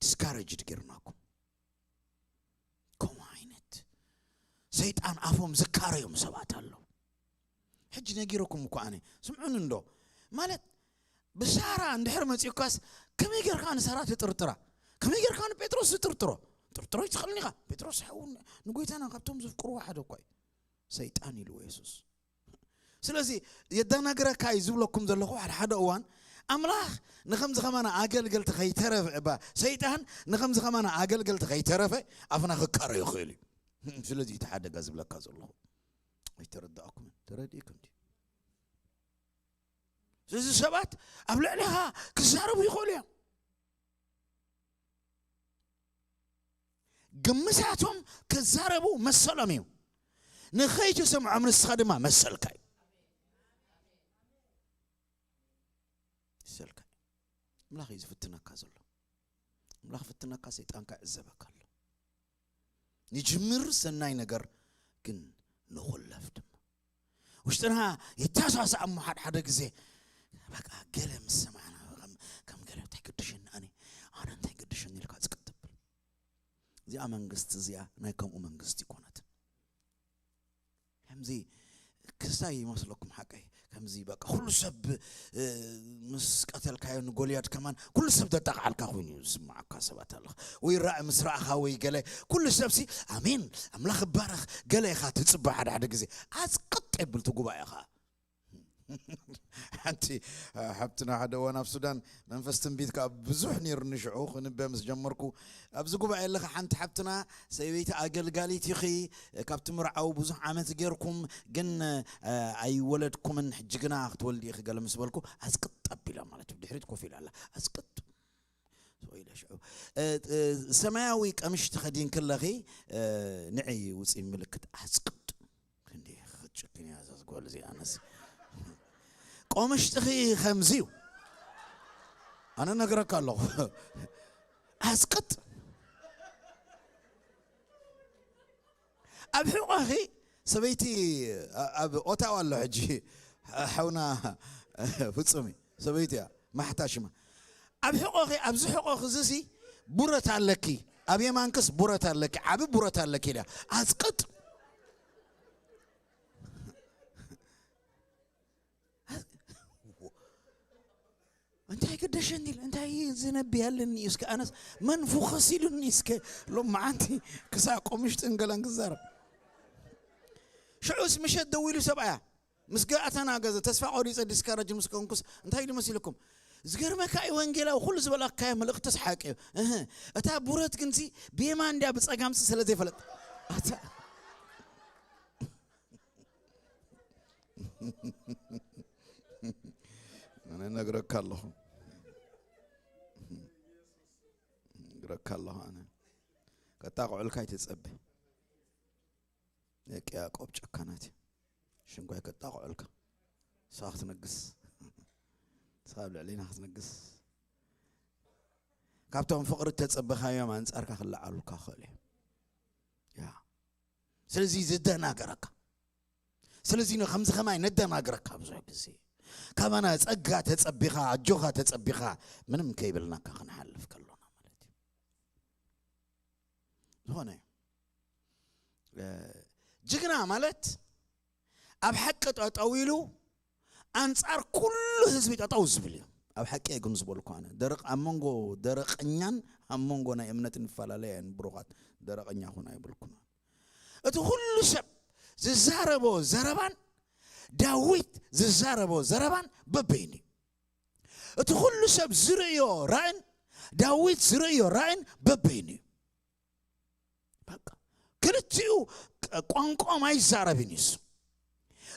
ዲስካሬጅድ ገይሩናኩም። ከምኡ ዓይነት ሰይጣን ኣፎም ዝካረዮም ሰባት ኣለዉ። ሕጂ ነጊረኩም እኮ ኣነ፣ ስምዑኒ እንዶ። ማለት፣ ብሳራ እንድሕር መጺኡካስ፣ ከመይ ጌርካ ንሳራ ትጥርጥራ? ከመይ ጌርካ ንጴጥሮስ ትጥርጥሮ? ጥርጥሮ ኣይትኽእልን ኢኻ። ጴጥሮስ ሓው ንጎይታና ካብቶም ዘፍቅርዎ ሓደ እኳ እዩ። ሰይጣን ኢልዎ የሱስ። ስለዚ የደናግረካ እዩ ዝብለኩም ዘለኹ፣ ሓደ ሓደ እዋን ኣምላኽ ንኸምዚ ከማና ኣገልገልቲ ከይተረፈ፣ እባ ሰይጣን ንኸምዚ ከማና ኣገልገልቲ ከይተረፈ ኣፍና ክካረ ይኽእል እዩ። ስለዚ እቲ ሓደጋ ዝብለካ ዘለኹ ኣይተረዳእኩምን። ተረዲእኩም ድዩ? ስለዚ ሰባት ኣብ ልዕሊኻ ክዛረቡ ይኽእሉ እዮም። ግምሳቶም ክዛረቡ መሰሎም እዩ። ንኸይትሰምዖም ንስኻ ድማ መሰልካ እዩ። መሰልካ እዩ። ኣምላኽ እዩ ዝፍትነካ ዘሎ። ኣምላኽ ፍትነካ፣ ሰይጣንካ ይዕዘበካ ኣሎ። ንጅምር ሰናይ ነገር ግን ንኹለፍ ድማ። ውሽጥና ይተሳሳእ እሞ ሓደ ሓደ ግዜ በቃ ገለ ምስ ሰማዕና ከም፣ ከም ገለ እንታይ ገድሸኒ ኣነ፣ ኣነ እንታይ ገድሸኒ ኢልካ ጽቅጥ ትብል። እዚኣ መንግስቲ እዚኣ ናይ ከምኡ መንግስቲ ይኮነትን። ከምዚ ክስታይ ይመስለኩም ሓቀይ? ከምዚ በቃ ኩሉ ሰብ፣ እ፣ ምስ ቀተልካዮ ንጎልያድ ከማን ኩሉ ሰብ ዘጣቕዓልካ ኮይኑ ዝስምዓካ ሰባት ኣለኻ። ወይ ራእ ምስ ረኣኻ ወይ ገለ ኩሉ ሰብሲ ኣሜን ኣምላኽ ይባረኽ ገለ ኢኻ ትጽበ ሓደ ሓደ ግዜ። ኣጽቅጥ የብል እቲ ጉባኤ ኸኣ። ሓንቲ ሓብትና ሓደ እዋን ኣብ ሱዳን መንፈስ ትንቢት ከኣ ብዙሕ ነይሩኒ ሽዑ ክንበ ምስ ጀመርኩ፣ ኣብዚ ጉባኤ ኣለኻ ሓንቲ ሓብትና ሰበይቲ ኣገልጋሊት ኢኺ፣ ካብ ትምርዓው ብዙሕ ዓመት ጌርኩም ግን፣ እ፣ ኣይወለድኩምን፣ ሕጂ ግና ክትወልዲ ኢኺ ገለ ምስ በልኩ ኣጽቅጥ ኣቢላ ማለት እዩ። ብድሕሪት ኮፍ ኢላ ኣላ። ኣጽቅጥ። ስቕ ኢለ ሽዑ፣ እ፣ እ፣ ሰማያዊ ቀምሽ ተኸዲንኪ ኣለኺ፣ እ፣ ንዒ ውጺ ምልክት ኣጽቅጥ። ክንደይ ክትጭክን እያ እዛ ጓል እዚኣ። ኣነስ ቆምሽጥኺ ከምዚ እዩ። ኣነ ነግረካ ኣለኹ። ኣስቅጥ። ኣብ ሕቆኺ ሰበይቲ ኣብ ኦታዋ ኣሎ ሕጂ ሓውና ፍጹም እዩ። ሰበይቲ እያ ማሕታ ሽማ። ኣብ ሕቆኺ ኣብዚ ሕቆኺ እዚሲ ቡረት ኣለኪ፣ ኣብ የማንክስ ቡረት ኣለኪ፣ ዓቢ ቡረት ኣለኪ ኢልያ ኣጽቅጥ። እንታይ ገደሸኒ ኢለ እንታይ ዝነቢ ኣለኒ እዩ እስከ ኣነስ መን ፉኸስ ኢሉኒ እስከ ሎም መዓንቲ ክሳብ ቆምሽጥን ገለን ክዛረብ። ሽዑስ ምሸት ደዊሉ ሰብኣያ ምስ ገኣተና ገዘ ተስፋ ቆሪጸ ዲስካረጅ ምስ ኮንኩስ እንታይ ኢሉ መሲልኩም? ዝገርመካ እዩ ወንጌላዊ ኩሉ ዝበላካዮ መልእክትስ ሓቂ እዩ። እህ፣ እታ ቡረት ግንሲ ብየማን እንድያ ብጸጋምሲ ስለ ዘይፈለጥ ኣታ ኣነ ነግረካ ኣለኹ ነግረካ ኣለኹ ኣነ ከጣቕዑልካ ኣይትጸበ ደቂ ያዕቆብ ጨካናት እዮም። ሽንኳይ ከጣቕዑልካ ንስኻ ክትነግስ ንስኻ ኣብ ልዕሊና ክትነግስ ካብቶም ፍቕሪ እተጸበኻዮም ኣንጻርካ ክለዓሉልካ ክኽእሉ እዮም። ያ ስለዚ ዝደናገረካ ስለዚ ን ከምዚ ከማይ ነደናግረካ ብዙሕ ግዜ ካባና ጸጋ ተጸቢኻ ኣጆኻ ተጸቢኻ ምንም ከይብልናካ ክንሓልፍ ከሎና ማለት እዩ። ዝኾነ እ፣ ጅግና ማለት ኣብ ሓቂ ጠጠው ኢሉ ኣንጻር ኩሉ ህዝቢ ጠጠው ዝብል እዩ። ኣብ ሓቂ ግን ዝበልኩ ኣነ ደረቕ ኣብ መንጎ ደረቐኛን ኣብ መንጎ ናይ እምነት ንፈላለያ እየን ብሩኻት ደረቐኛ ኹን ኣይብልኩን። እቲ ኩሉ ሰብ ዝዛረቦ ዘረባን ዳዊት ዝዛረቦ ዘረባን በበይኑ እዩ። እቲ ኩሉ ሰብ ዝርእዮ ራእን ዳዊት ዝርእዮ ራእን በበይኑ እዩ። በቃ ክልቲኡ ቋንቋኦም ኣይዛረብን እዩ።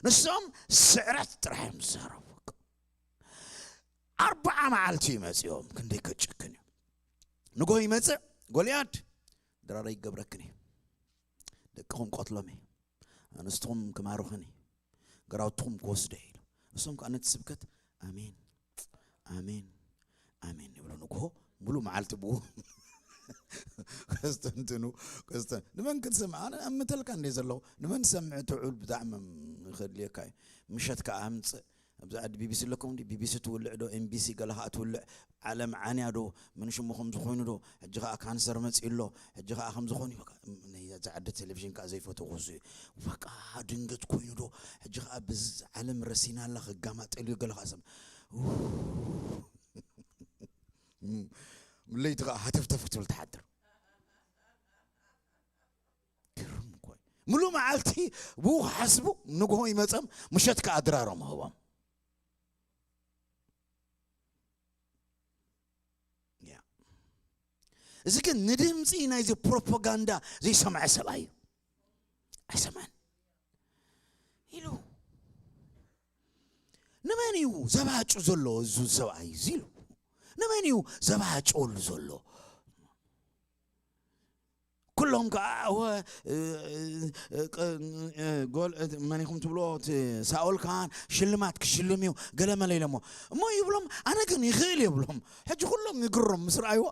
ንሶም ስዕረት ጥራሕ እዮም ዝዛረቡ። ኣርባዓ መዓልቲ እዩ መጺኦም ክንደይ ከጭክን እዩ። ንጎ ይመጽእ ጎልያድ ድራረ ይገብረክን እዩ። ደቅኹም ቆትሎም እዩ ኣንስትኹም ክማርኹኒ ግራውትኹም ክወስደ ኢሉ እሶም ከዓ ነቲ ስብከት ኣሜን ኣሜን ኣሜን ይብሉ ንግሆ ሙሉ መዓልቲ ብኡ ከስተንትኑ ከስተ ንመን ክትሰምዕ ኣነ ኣምተልካ እንደ ዘለኹ ንመን ሰምዕ ትውዕል ብጣዕሚ ይኸድልየካ እዩ ምሸት ከዓ ኣምፅእ ኣብዚ ዓዲ ቢቢሲ ኣለኩም ዲ ቢቢሲ ትውልዕ ዶ ኤምቢሲ ገለ ከዓ ትውልዕ ዓለም ዓንያ ዶ ምን ሽሙ ከምዚ ኮይኑ ዶ ሕጂ ከዓ ካንሰር መፂኡ ኣሎ ሕጂ ከዓ ከምዚ ኮይኑ በቃ ነዛ ዓዲ ቴሌቪዥን ከዓ ዘይፈተኹ እሱ እዩ በቃ ድንገት ኮይኑ ዶ ሕጂ ከዓ ብዚ ዓለም ረሲና ኣላ ክጋማጠል እዩ ገለ ከዓ ሰብ ለይቲ ከዓ ሃተፍተፍ ክትብል ትሓድር ግርም እኮ እዩ። ሙሉ መዓልቲ ብኡ ክሓስቡ ንግሆ ይመፀም ምሸት ከዓ ድራሮም ህቦም እዚ ግን ንድምፂ ናይዚ ፕሮፓጋንዳ ዘይሰምዐ ሰብኣይ እዩ ኣይሰምዐን ኢሉ ንመን እዩ ዘባጭ ዘሎ እዚ ሰብኣይ እዚ ኢሉ ንመን እዩ ዘባጭወሉ ዘሎ ኩሎም ከዓ መን ኢኹም ትብሎ ሳኦል ከዓ ሽልማት ክሽልም እዩ ገለመለ ኢሎሞ እሞ ይብሎም ኣነ ግን ይኽእል የብሎም ሕጂ ኩሎም ይግሮም ምስ ረኣይዎ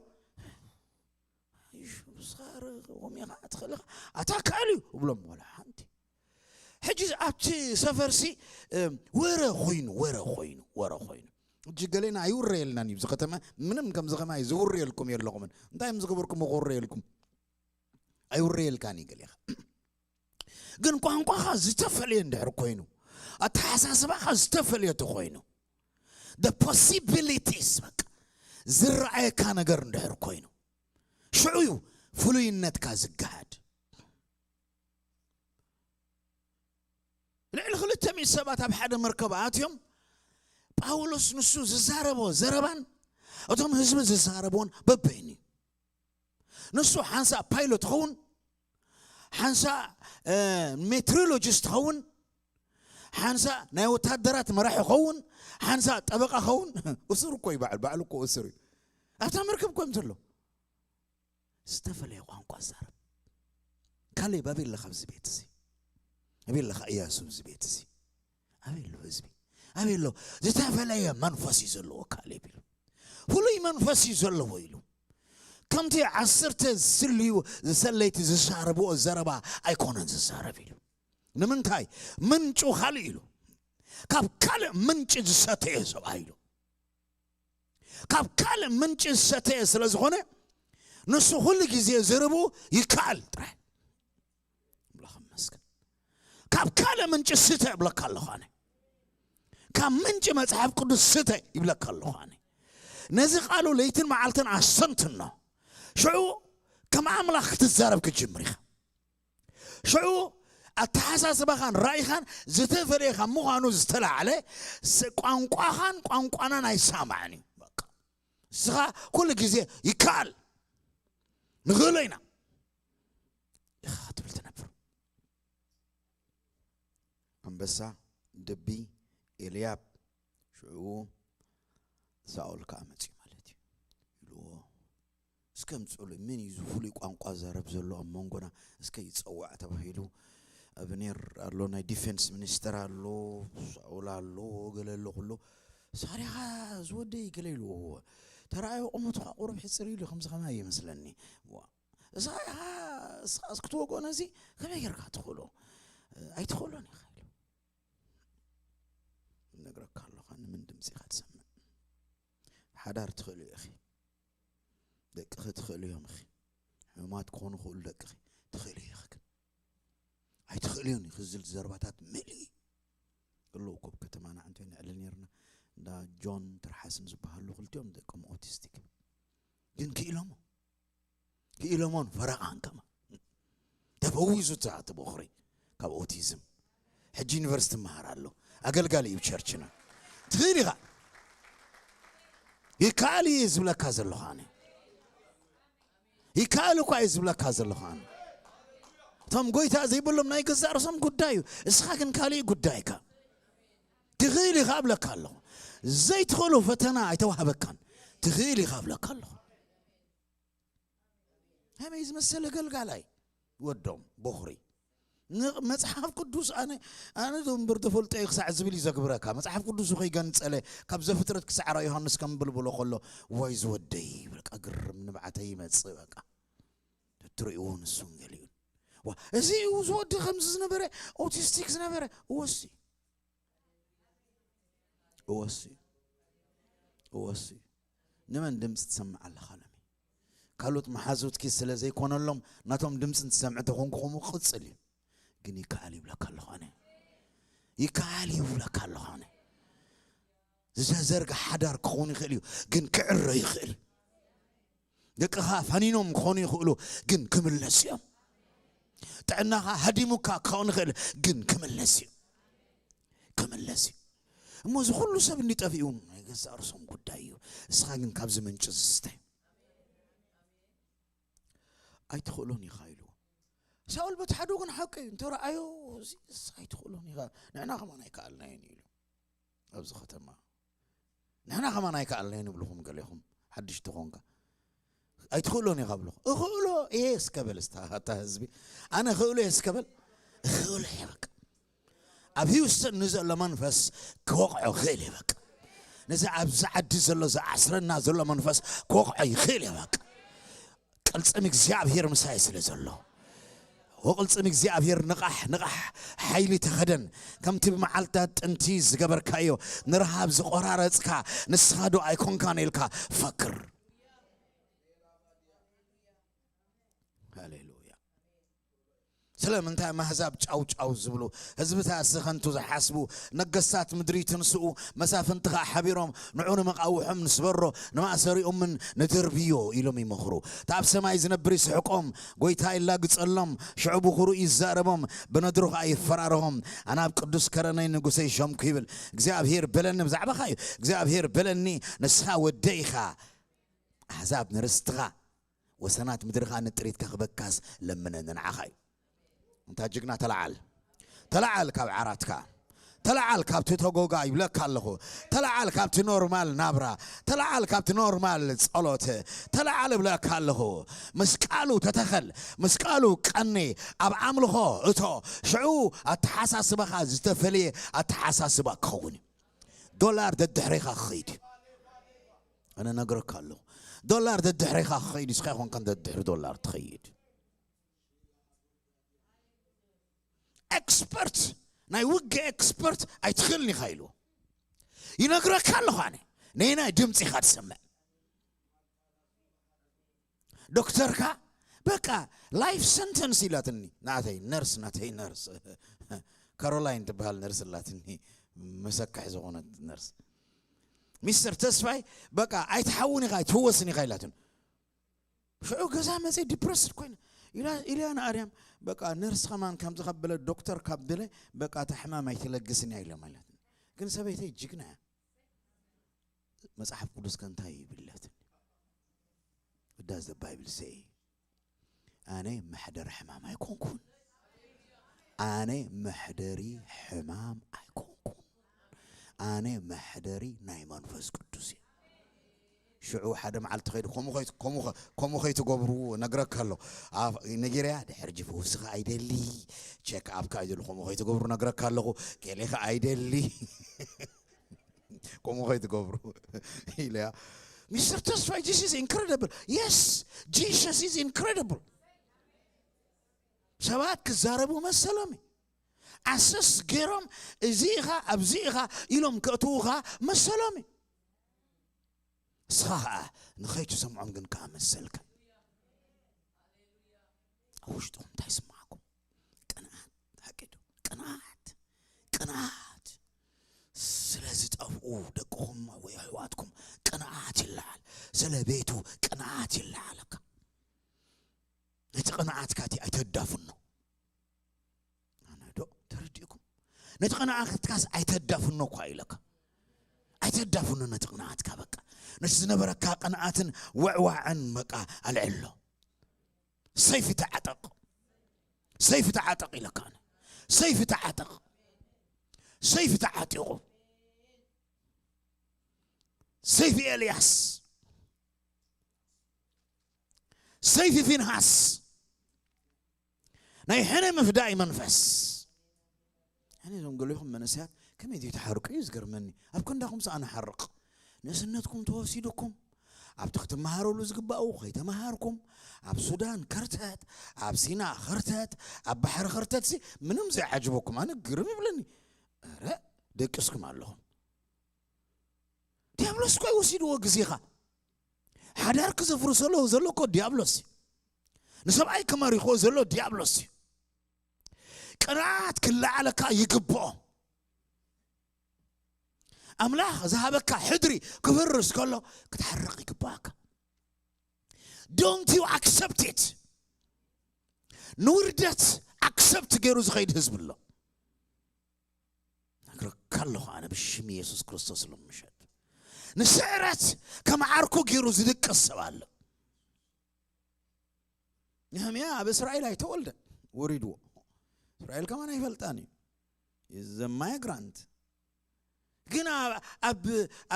ንስኻርቆም ኢኻ ትኽእል ኢኻ ኣታ ክኣል እዩ እብሎም ወላ ሓንቲ ሕጂ ኣብቲ ሰፈርሲ ወረ ኮይኑ ወረ ኮይኑ ወረ ኮይኑ ሕጂ ገሌና ኣይውረየልናን እዩ እዚ ከተማ ምንም ከምዚ ከማይ ዝውረየልኩም የለኹምን እንታይ እዮም ዝገበርኩም ክውረየልኩም ኣይውረየልካን እዩ ገሌኻ ግን ቋንቋኻ ዝተፈለየ እንድሕር ኮይኑ ኣተሓሳስባኻ ዝተፈለየ ተኮይኑ the possibilities በቃ ዝረኣየካ ነገር እንድሕር ኮይኑ ሽዑ እዩ ፍሉይነትካ ዝገሃድ ልዕሊ ክልተ ሚእቲ ሰባት ኣብ ሓደ መርከብ ኣትዮም ጳውሎስ ንሱ ዝዛረቦ ዘረባን እቶም ህዝቢ ዝዛረብዎን በበይኑ እዩ ንሱ ሓንሳእ ፓይሎት ኸውን ሓንሳእ ሜትሮሎጂስት ኸውን ሓንሳእ ናይ ወታደራት መራሒ ኸውን ሓንሳእ ጠበቃ ኸውን እሱር እኮ እዩ ባዕሉ ባዕሉ እኮ እሱር እዩ ኣብታ መርከብ እኮ እንተሎ ዝተፈለየ ቋንቋ ዛረብ ካሌብ ኣበይ ኣለኻ ኣብዚ ቤት እዚ ኣበይ ኣለኻ እያሱ ኣብዚ ቤት እዚ ኣበይ ኣሎ ህዝቢ ኣበይ ኣሎ ዝተፈለየ መንፈስ እዩ ዘለዎ ካሌብ ኢሉ ፍሉይ መንፈስ እዩ ዘለዎ ኢሉ ከምቲ ዓሰርተ ዝስልዩ ዝሰለይቲ ዝዛረብዎ ዘረባ ኣይኮነን ዝዛረብ ኢሉ። ንምንታይ? ምንጩ ካልእ ኢሉ። ካብ ካልእ ምንጪ ዝሰተየ ሰብኣይ ኢሉ። ካብ ካልእ ምንጪ ዝሰተየ ስለ ዝኾነ ንሱ ኩሉ ግዜ ዝርቡ ይከኣል ጥራይ። ኣምላኽ ይመስገን። ካብ ካልእ ምንጪ ስተ እብለካ ኣለኹ ኣነ። ካብ ምንጪ መጽሓፍ ቅዱስ ስተ ይብለካ ኣለኹ ኣነ። ነዚ ቃሉ ለይትን መዓልትን ኣስተንትኖ። ሽዑ ከም ኣምላኽ ክትዛረብ ክትጅምር ኢኻ። ሽዑ ኣተሓሳስባኻን ራእይኻን ዝተፈለየ ካብ ምዃኑ ዝተላዕለ ስ- ቋንቋኻን ቋንቋናን ኣይሰማዕን እዩ። በቃ። ንስኻ ኩሉ ግዜ ይከኣል፣ ንኽእሎ ኢና ኢኻ ክትብል ትነብር። ኣንበሳ፣ ድቢ፣ ኤልያብ፣ ሽዑ ሳኦል ከኣ መጺኡ ማለት እዩ ኢልዎ። እስከ ምጽሉ፣ መን እዩ እዚ ፍሉይ ቋንቋ ዘረብ ዘሎ ኣብ መንጎና? እስከ ይጸዋዕ ተባሂሉ። ኣብኔር ኣሎ፣ ናይ ዲፌንስ ሚኒስተር ኣሎ፣ ሳኦል ኣሎ፣ ገለ ኣሎ፣ ኩሉ ሳሪኻ ዝወደይ ገለ ኢልዎ። ተራእዮ ቁመቱ ከዓ ቁሩብ ሕጽር ኢሉ ከምዚ ከማይ ይመስለኒ። ዋ፣ እዛ ኢኻ፣ እስኻስ ክትወግኦ ነዚ ከመይ ጌርካ ትኽእሎ? ኣይትኽእሎን ኢኻ ኢሉ። እነግረካ ኣለኹ፣ ንምን ድምፂ ኢኻ ትሰምዕ? ሓዳር ትኽእሉ ኢኺ፣ ደቅኺ ትኽእሉ እዮም ኢኺ፣ ሕሙማት ክኾኑ ክእሉ ደቅኺ ትኽእሉ ኢኺ። ግን ኣይትኽእልዮን ኢኺ ዝብል ዘረባታት መሊኡ ኣለዉ እኮ። ኣብ ከተማና ዕንቶ ነዕሊ ነርና፣ እንዳ ጆን ትርሓስን ዝበሃሉ ክልቲኦም ደቆም ኦቲስቲክ። ግን ክኢሎሞ ክኢሎሞን ፈረቓን ከማ ተፈዊሱ እቲ በኹሪ ካብ ኦቲዝም። ሕጂ ዩኒቨርሲቲ መሃር ኣሎ፣ ኣገልጋሊ እዩ ቸርችና። ትኽእል ኢኻ። ይከኣል እዩ ዝብለካ ዘለኹ ኣነ። ይከኣል እኳ እዩ ዝብለካ ዘለኹ ኣነ። እቶም ጎይታ ዘይብሎም ናይ ገዛእ ርእሶም ጉዳይ እዩ። እስኻ ግን ካሊእ ጉዳይካ። ትኽእል ኢኻ እብለካ ኣለኹ። ዘይትኽእሎ ፈተና ኣይተዋህበካን። ትኽእል ኢኻ እብለካ ኣለኹ። ከመይ ዝመሰለ ገልጋላይ ወዶም በኹሪ። ን- መጽሓፍ ቅዱስ ኣነ ኣነ ዶ እምበር ተፈልጦ እየ ክሳዕ ዝብል እዩ ዘግብረካ። መጽሓፍ ቅዱሱ ከይገንጸለ ካብ ዘፍጥረት ክሳዕ ራ ዮሃንስ ከም ብልብሎ ከሎ፣ ዋይ ዝወደይ፣ በቃ ግርም ንብዓተይ ይመጽእ። በቃ ተትርእይዎ ንሱን ገሊኡን፣ ዋ፣ እዚ እዩ ዝወዲ ከምዚ ዝነበረ፣ ኦቲስቲክ ዝነበረ። እወሲ እወሲ እወሲ ንመን ድምፂ ትሰምዕ ኣለኻ? ሎሚ ካልኦት መሓዙትኪ ስለ ዘይኮነሎም ናቶም ድምፂ እንትሰምዕ ተኾንኩኹም ክቕፅል እዩ። ግን ይከኣል ይብለካ ኣለኹ ኣነ። ይከኣል ይብለካ ኣለኹ ኣነ። ዝተዘርጋ ሓዳር ክኸውን ይኽእል እዩ፣ ግን ክዕረ ይኽእል። ደቅኻ ፈኒኖም ክኾኑ ይኽእሉ፣ ግን ክምለስ እዮም። ጥዕናኻ ሃዲሙካ ክኸውን ይኽእል፣ ግን ክምለስ እዩ። ክምለስ እዩ። እሞ እዚ ኩሉ ሰብ እንዲጠፍኡ ናይ ገዛእ ርእሶም ጉዳይ እዩ። እስኻ ግን ካብዚ ምንጪ ዝስተ ኣይትኽእሎን ኢኻ ኢልዎ። ሳኦል በቲ ሓደ ወገን ሓቂ እዩ፣ እንተረኣዮ እዚ እስኻ ኣይትኽእሎን ኢኻ፣ ንሕና ከማን ኣይከኣልናዮን ኢሉ። ኣብዚ ከተማ ንሕና ከማን ኣይከኣልናዮን ይብልኹም ገሌኹም ሓድሽ ተኾንካ። ኣይትኽእሎን ኢኻ ብልኹ። እኽእሎ እየ እስከ በል እስታ፣ ኣታ ህዝቢ፣ ኣነ እኽእሎ እየ እስከ በል። እኽእሎ እየ በቃ። ኣብ ሂውስተን ንዘሎ መንፈስ ክወቕዖ ክእል እየ በቃ። ነዚ ኣብዚ ዓዲ ዘሎ ዝኣስረና ዘሎ መንፈስ ክወቕዖ ይኽእል እየ በቃ። ቅልጽም እግዚኣብሔር ምሳይ ስለ ዘሎ። ወቅልጽም እግዚኣብሔር ንቓሕ፣ ንቓሕ፣ ሓይሊ ተኸደን። ከምቲ ብመዓልታት ጥንቲ ዝገበርካዮ፣ ንረሃብ ዝቆራረጽካ፣ ንስኻ ዶ ኣይኮንካን ኢልካ ፈክር። ሃሌሉያ። ስለምንታይ ኣህዛብ ጫው ጫው ዝብሉ፣ ህዝብታት ዝኸንቱ ዝሓስቡ፣ ነገስታት ምድሪ ትንስኡ፣ መሳፍንቲ ኸኣ ሓቢሮም ንዑ ንመቓውሖም ንስበሮ፣ ንማእሰሪኦምን ንድርብዮ ኢሎም ይመኽሩ። እቲ ኣብ ሰማይ ዝነብር ይስሕቆም፣ ጎይታ ይላግጸሎም፣ ሽዑ ብኹሩ ይዛረቦም፣ ብነድሩ ኸኣ ይፈራርሆም። ኣነ ኣብ ቅዱስ ከረነይ ንጉሰይ ሸምኩ ይብል። እግዚኣብሔር በለኒ፣ ብዛዕባኻ እዩ። እግዚኣብሔር በለኒ፣ ንስኻ ወደይ ኢኻ። ኣህዛብ ንርስትኻ፣ ወሰናት ምድርኻ ንጥሪትካ ክበካስ ለምነኒ ንዓኻ እዩ። እንታ ጅግና ተለዓል፣ ተለዓል ካብ ዓራትካ፣ ተለዓል ካብቲ ተጎጋ ይብለካ ኣለኹ። ተለዓል ካብቲ ኖርማል ናብራ፣ ተለዓል ካብቲ ኖርማል ጸሎት፣ ተለዓል እብለካ ኣለኹ። ምስ ቃሉ ተተኸል፣ ምስ ቃሉ ቀኒ፣ ኣብ ኣምልኾ እቶ። ሽዑ ኣተሓሳስባኻ ዝተፈልየ ኣተሓሳስባ ክኸውን እዩ። ዶላር ደድሕሬኻ ክኸይድ እዩ። ኣነ ነግረካ ኣለኹ። ዶላር ደድሕሬኻ ክኸይድ ስኻ ይኾንካ ደድሕሪ ዶላር ትኸይድ። ኤክስፐርት፣ ናይ ውግእ ኤክስፐርት ኣይትኽእልን ኢኻ ኢልዎ። ይነግረካ ኣለኹ ኣነ። ነይናይ ድምፂ ኢኻ ትሰምዕ። ዶክተርካ በቃ ላይፍ ሰንተንስ ኢላትኒ። ናተይ ነርስ፣ ናተይ ነርስ ካሮላይን ትበሃል ነርስ ኣላትኒ፣ መሰክሕ ዝኾነት ነርስ። ሚስተር ተስፋይ በቃ ኣይትሓውን ኢኻ፣ ኣይትህወስን ኢኻ ኢላትን። ሽዑ ገዛ መፅእ ዲፕረስድ ኮይነ ኢላ ኢልያ ንኣርያም በቃ ነርስ ከማን ከምዚ ከበለ ዶክተር ካብ ድለ በቃ እታ ሕማም ኣይትለግስን እያ ኢሎም ኢላትን። ግን ሰበይተይ ጅግና እያ። መጽሓፍ ቅዱስ ከ እንታይ ይብለትን? What does the Bible say? ኣነ መሕደሪ ሕማም ኣይኮንኩን። ኣነ መሕደሪ ሕማም ኣይኮንኩን። ኣነ መሕደሪ ናይ መንፈስ ቅዱስ እየ። ሽዑ ሓደ መዓልቲ ኸይዱ፣ "ከምኡ ኸይት-፣ ከምኡ ኸ-፣ ከምኡ ኸይትገብሩ ነግረካ ኣሎ። ኣፍ-፣ ነጊረያ፣ ድሕሪ ጂ ፈውስኻ ኣይደሊ፣ ቼክ ኣፕካ ኣይደሊ፣ ከምኡ ኸይትገብሩ ነግረካ ኣለኹ፣ ገሌኻ ኣይደሊ። ከምኡ ኸይትገብሩ" ኢለያ። ሚስተር ተስፋይ፣ this is incredible. Yes, Jesus is incredible. ሰባት ክዛረቡ መሰሎም እዩ። ኣሰስ ገይሮም፣ "እዚ ኢኻ፣ ኣብዚ ኢኻ" ኢሎም ከእትዉኻ መሰሎም እዩ። ንስኻ ኸኣ ንኸይትሰምዖም ግን ከኣ መሰልካ። ኣብ ውሽጥኹም እንታይ ይስምዓኩም? ቅንኣት፣ ሓቂ ዶ? ቅንኣት፣ ቅንኣት። ስለ ዝጠፍኡ ደቅኹም ወይ ኣሕዋትኩም ቅንኣት ይለዓል። ስለ ቤቱ ቅንኣት ይለዓለካ። ነቲ ቅንኣትካ እቲ ኣይተዳፍኖ። ኣነ ዶ ተረዲእኩም? ነቲ ቅንኣትካስ ኣይተዳፍኖ እኳ ኢለካ። ኣይተዳፍኖ ነቲ ቅንኣትካ በቃ። ነቲ ዝነበረካ ቅንኣትን ወዕዋዕን በቃ ኣልዕሎ። ሰይፊ ተዓጠቕ። ሰይፊ ተዓጠቕ ኢለካ ኣነ። ሰይፊ ተዓጠቕ። ሰይፊ ተዓጢቑ። ሰይፊ ኤልያስ። ሰይፊ ፊንሃስ። ናይ ሕነ ምፍዳይ መንፈስ። ሕነ እዞም ገሊኹም መንእሰያት ከመይ ዘይትሓርቁ እዩ ዝገርመኒ። ኣብ ክንዳኹም ሰኣ ንሓርቕ። ንእስነትኩም ተወሲዱኩም፣ ኣብቲ ክትመሃረሉ ዝግባኡ ከይተመሃርኩም፣ ኣብ ሱዳን ከርተት፣ ኣብ ሲና ከርተት፣ ኣብ ባሕሪ ከርተት ሲ ምንም ዘይዓጅበኩም። ኣነ ግርም ይብለኒ። ኧረ ደቂስኩም ኣለኹም። ዲያብሎስ እኮ እዩ ወሲድዎ ግዜኻ። ሓዳር ክዘፍርሰሎ ዘሎ እኮ ዲያብሎስ እዩ። ንሰብኣይ ክመሪኾ ዘሎ ዲያብሎስ እዩ። ቅንኣት ክለዓለካ ይግብኦ። ኣምላኽ ዝሃበካ ሕድሪ ክፍርስ ከሎ ክትሓርቕ ይግብኣካ። Don't you accept it? ንውርደት ኣክሰፕት ገይሩ ዝኸይድ ህዝቢ ኣሎ። ነግረካ ኣለኹ ኣነ ብሽም ኢየሱስ ክርስቶስ ሎም ምሸት። ንስዕረት ከም ዓርኩ ገይሩ ዝድቅስ ሰብ ኣሎ። ነህምያ ኣብ እስራኤል ኣይተወልደን፣ ወሪድዎ። እስራኤል ከማን ኣይፈልጣን እዩ። Is a migrant። ግን ኣብ፣ ኣብ፣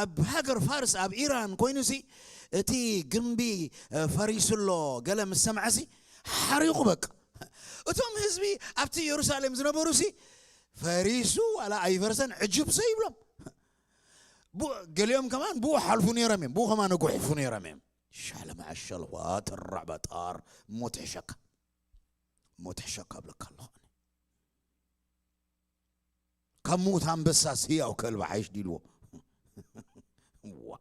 ኣብ ሃገር ፋርስ፣ ኣብ ኢራን ኮይኑሲ እቲ ግንቢ፣ እ፣ ፈሪሱ ኣሎ ገለ ምስ ሰምዐሲ ሓሪቑ በቃ። እቶም ህዝቢ ኣብቲ ኢየሩሳሌም ዝነበሩሲ ፈሪሱ ዋላ ኣይፈርሰን ዕጅብ ዘይብሎም። ቡ-፣ ገሊኦም ከማን ብኡ ሓልፉ ነይሮም እዮም፣ ብኡ ከማን እጉሕፉ ነይሮም እዮም። ሻለ መዐሸል ዋ ጥራዕ በጣር ሞት ሕሸካ፣ ሞት ሕሸካ እብለካ ኣለኹ ኣነ። ካብ ምዉት ኣንበሳስ ህያው ከልቢ ሓይሽ ዲልዎ። ዋ።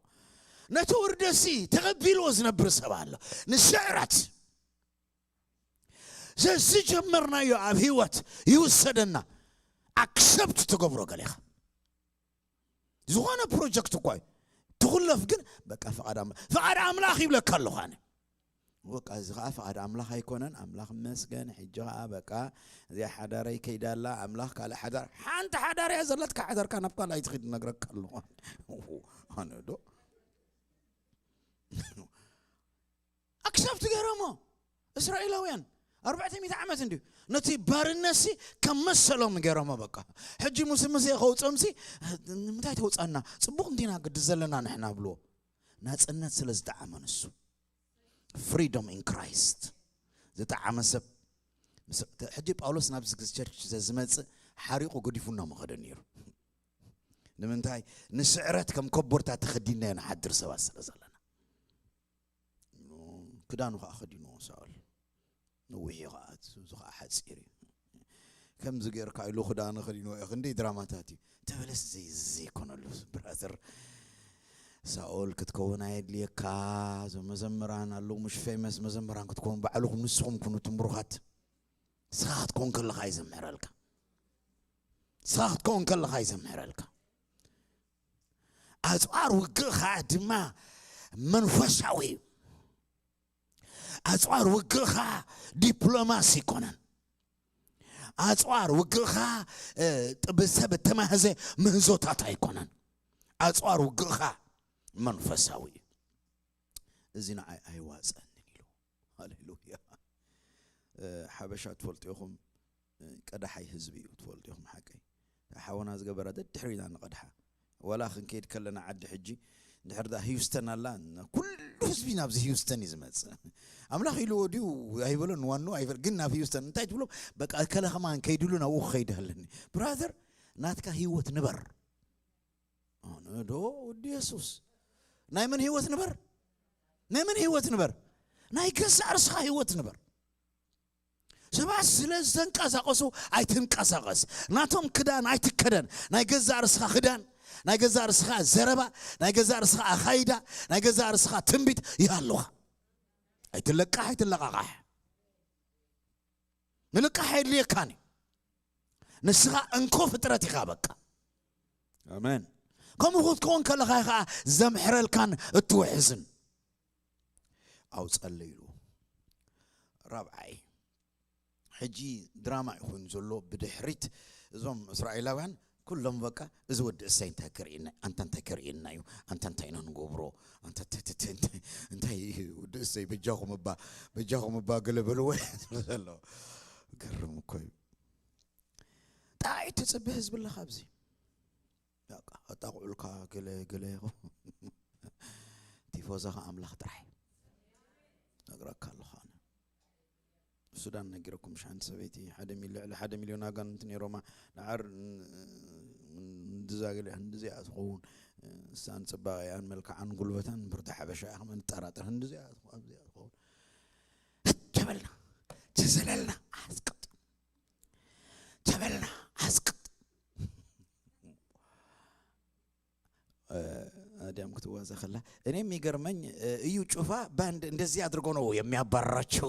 ነቲ ውርደትሲ ተቐቢልዎ ዝነብር ሰብ ኣሎ። ንስዕረት ዘዝጀመርናዮ ኣብ ህይወት ይውሰደና። ኣክሰፕት ትገብሮ ገሌኻ። ዝኾነ ፕሮጀክት እኳ እዩ። ትኹለፍ ግን በቃ ፍቓድ ኣምላኽ፣ ፍቓድ ኣምላኽ ይብለካ ኣለኹ ኣነ። በቃ እዚ ኸዓ ፍቓድ ኣምላኽ ኣይኮነን። ኣምላኽ ይመስገን። ሕጂ ኸዓ በቃ እዚኣ ሓዳረይ ከይዳ ኣላ። ኣምላኽ ካልእ ሓዳር፣ ሓንቲ ሓዳር እያ ዘለትካ። ሓዳርካ ናብ ካልእ ኣይትኺድ፣ ነግረካ ኣለኹ። ኣነ ዶ ኣክሰፕት ገይሮሞ እስራኤላውያን ኣርባዕተ ሚእቲ ዓመት እንድዩ። ነቲ ባርነትሲ ከም መሰሎም ገይሮሞ በቃ። ሕጂ ሙሴ፣ ሙሴ ከውፅኦምሲ ንምንታይ ተውፃና? ፅቡቕ እንዲና ግዲ ዘለና ንሕና ብልዎ። ናፅነት ስለ ዝጠዓመ ንሱ። ፍሪዶም ኢን ክራይስት ዝጠዓመ ሰብ ምስ-፣ ተ-፣ ሕጂ ጳውሎስ ናብዚ ቸርች ዘዝመጽእ ሓሪቑ ገዲፉና ምኸደ ነይሩ። ንምንታይ? ንስዕረት ከም ኮቦርታ ተኸዲንናዮ ንሓድር ሰባት ስለ ዘለና። ክዳኑ ከዓ ከዲንዎ ሳኦል። ነዊሕ እዩ ከዓ፣ እዚ ከዓ ሓፂር እዩ። ከምዚ ጌርካ ኢሉ ክዳኑ ከዲንዎ እዩ። ክንደይ ድራማታት እዩ። ተበለስ ዘይ-፣ ዘይኮነሉ ብራዘር። ሳኦል ክትከውን ኣየድልየካ። እዞም መዘምራን ኣለዉ፣ ምሽ ፌመስ መዘምራን ክትከውን ባዕልኹም ንስኹም ኩኑ ትምሩኻት። ንስኻ ክትከውን ከለኻ ይዘምሕረልካ። ንስኻ ክትከውን ከለኻ ይዘምሕረልካ። ኣጽዋር ውግእኻ ድማ መንፈሳዊ እዩ። ኣጽዋር ውግእኻ ዲፕሎማሲ ኣይኮነን። ኣጽዋር ውግእኻ፣ እ፣ ጥ-፣ ብሰብ እተማህዘ ምህዞታት ኣይኮነን። ኣጽዋር ውግእኻ መንፈሳዊ እዩ። እዚ ንዓይ ኣይዋጸንን ኢሉ። ሃሌሉያ። እ፣ ሓበሻ ትፈልጡ ኢኹም፣ እ፣ ቀዳሓይ ህዝቢ እዩ፣ ትፈልጡ ኢኹም ሓቀይ። እታ ሓወና ዝገበራ ደድሕሪና ንቐድሓ። ዋላ ክንከይድ ከለና ዓዲ ሕጂ፣ እንድሕር ደኣ ሂውስተን ኣላ፣ ኩሉ ህዝቢ ናብዚ ሂውስተን እዩ ዝመጽእ። ኣምላኽ ኢልዎ ድዩ ኣይበሎን፣ ዋኑ ኣይበል-፣ ግን ናብ ሂውስተን እንታይ ትብሎ? በቃ፣ ከለ ከማን ከይድሉ ናብኡ ክኸይድ ኣለኒ። ብራዘር፣ ናትካ ህይወት ንበር። ኣነ ዶ ወዲ የሱስ? ናይ መን ህይወት ንበር? ናይ መን ህይወት ንበር? ናይ ገዛእ ርእስኻ ህይወት ንበር። ሰባት ስለ ዝተንቀሳቐሱ ኣይትንቀሳቐስ። ናቶም ክዳን ኣይትከደን። ናይ ገዛእ ርእስኻ ክዳን፣ ናይ ገዛእ ርእስኻ ዘረባ፣ ናይ ገዛእ ርእስኻ ኣኻይዳ፣ ናይ ገዛእ ርእስኻ ትንቢት ይሃልኻ። ኣይትለቃሕ፣ ኣይትለቃቃሕ። ምልቃሕ ኣየድልየካን እዩ። ንስኻ እንኮ ፍጥረት ኢኻ በቃ። ኣሜን። ከምኡ ክትከውን ከለኻ ኢኻ ዘምሕረልካን እትውሕዝን። ኣውጸለይሉ። ራብዓይ፣ ሕጂ ድራማ እዩ ኮይኑ ዘሎ። ብድሕሪት እዞም እስራኤላውያን ኩሎም በቃ፣ "እዚ ወዲ እሰይ እንታይ ከርእየና፣ ኣንታ እንታይ ከርእየና እዩ፣ ኣንታ እንታይ ኢና ንገብሮ፣ ኣንታ ተ-፣ ተ-፣ ተ-፣ እንታይ፣ እንታይ ወዲ እሰይ በጃኹም እባ፣ በጃኹም እባ" ገለ በልዎ ዘሎ። ገርም እኮ እዩ። ጣይ ትጽበ ህዝቢ ኣለኻ ኣብዚ። በቃ ኣጣቕዑልካ ገለ ገለ ይኹን። ቲፎዞኻ ኣምላኽ ጥራይ። ነግረካ ኣለኹ ኣነ። ሱዳን ነጊረኩም፣ ሓንቲ ሰበይቲ ሓደ ሚል-፣ ልዕሊ ሓደ ሚልዮን ኣጋንንቲ ነይሮማ። ደሓር ን-፣ ንድዛ ገለ ህንድዚኣ ትኸውን። እሳን ጽባቐኣን መልክዓን ጉልበታን ብርዲ ሓበሻ እያ፣ ከመ ንጠራጠር። ህንድዚኣ ትኸውን፣ ኣብዚኣ ትኸውን። ህት ተበልና፣ ተዘለልና፣ ኣስቀጥ። ተበልና፣ ኣስቀጥ። እ፣ ኣዲያም ክትዋዘ ከላ፣ እኔ የሚገርመኝ፣ እ፣ እዩ ጩፋ ባንድ እንደዚህ አድርጎ ነው የሚያባርራቸው።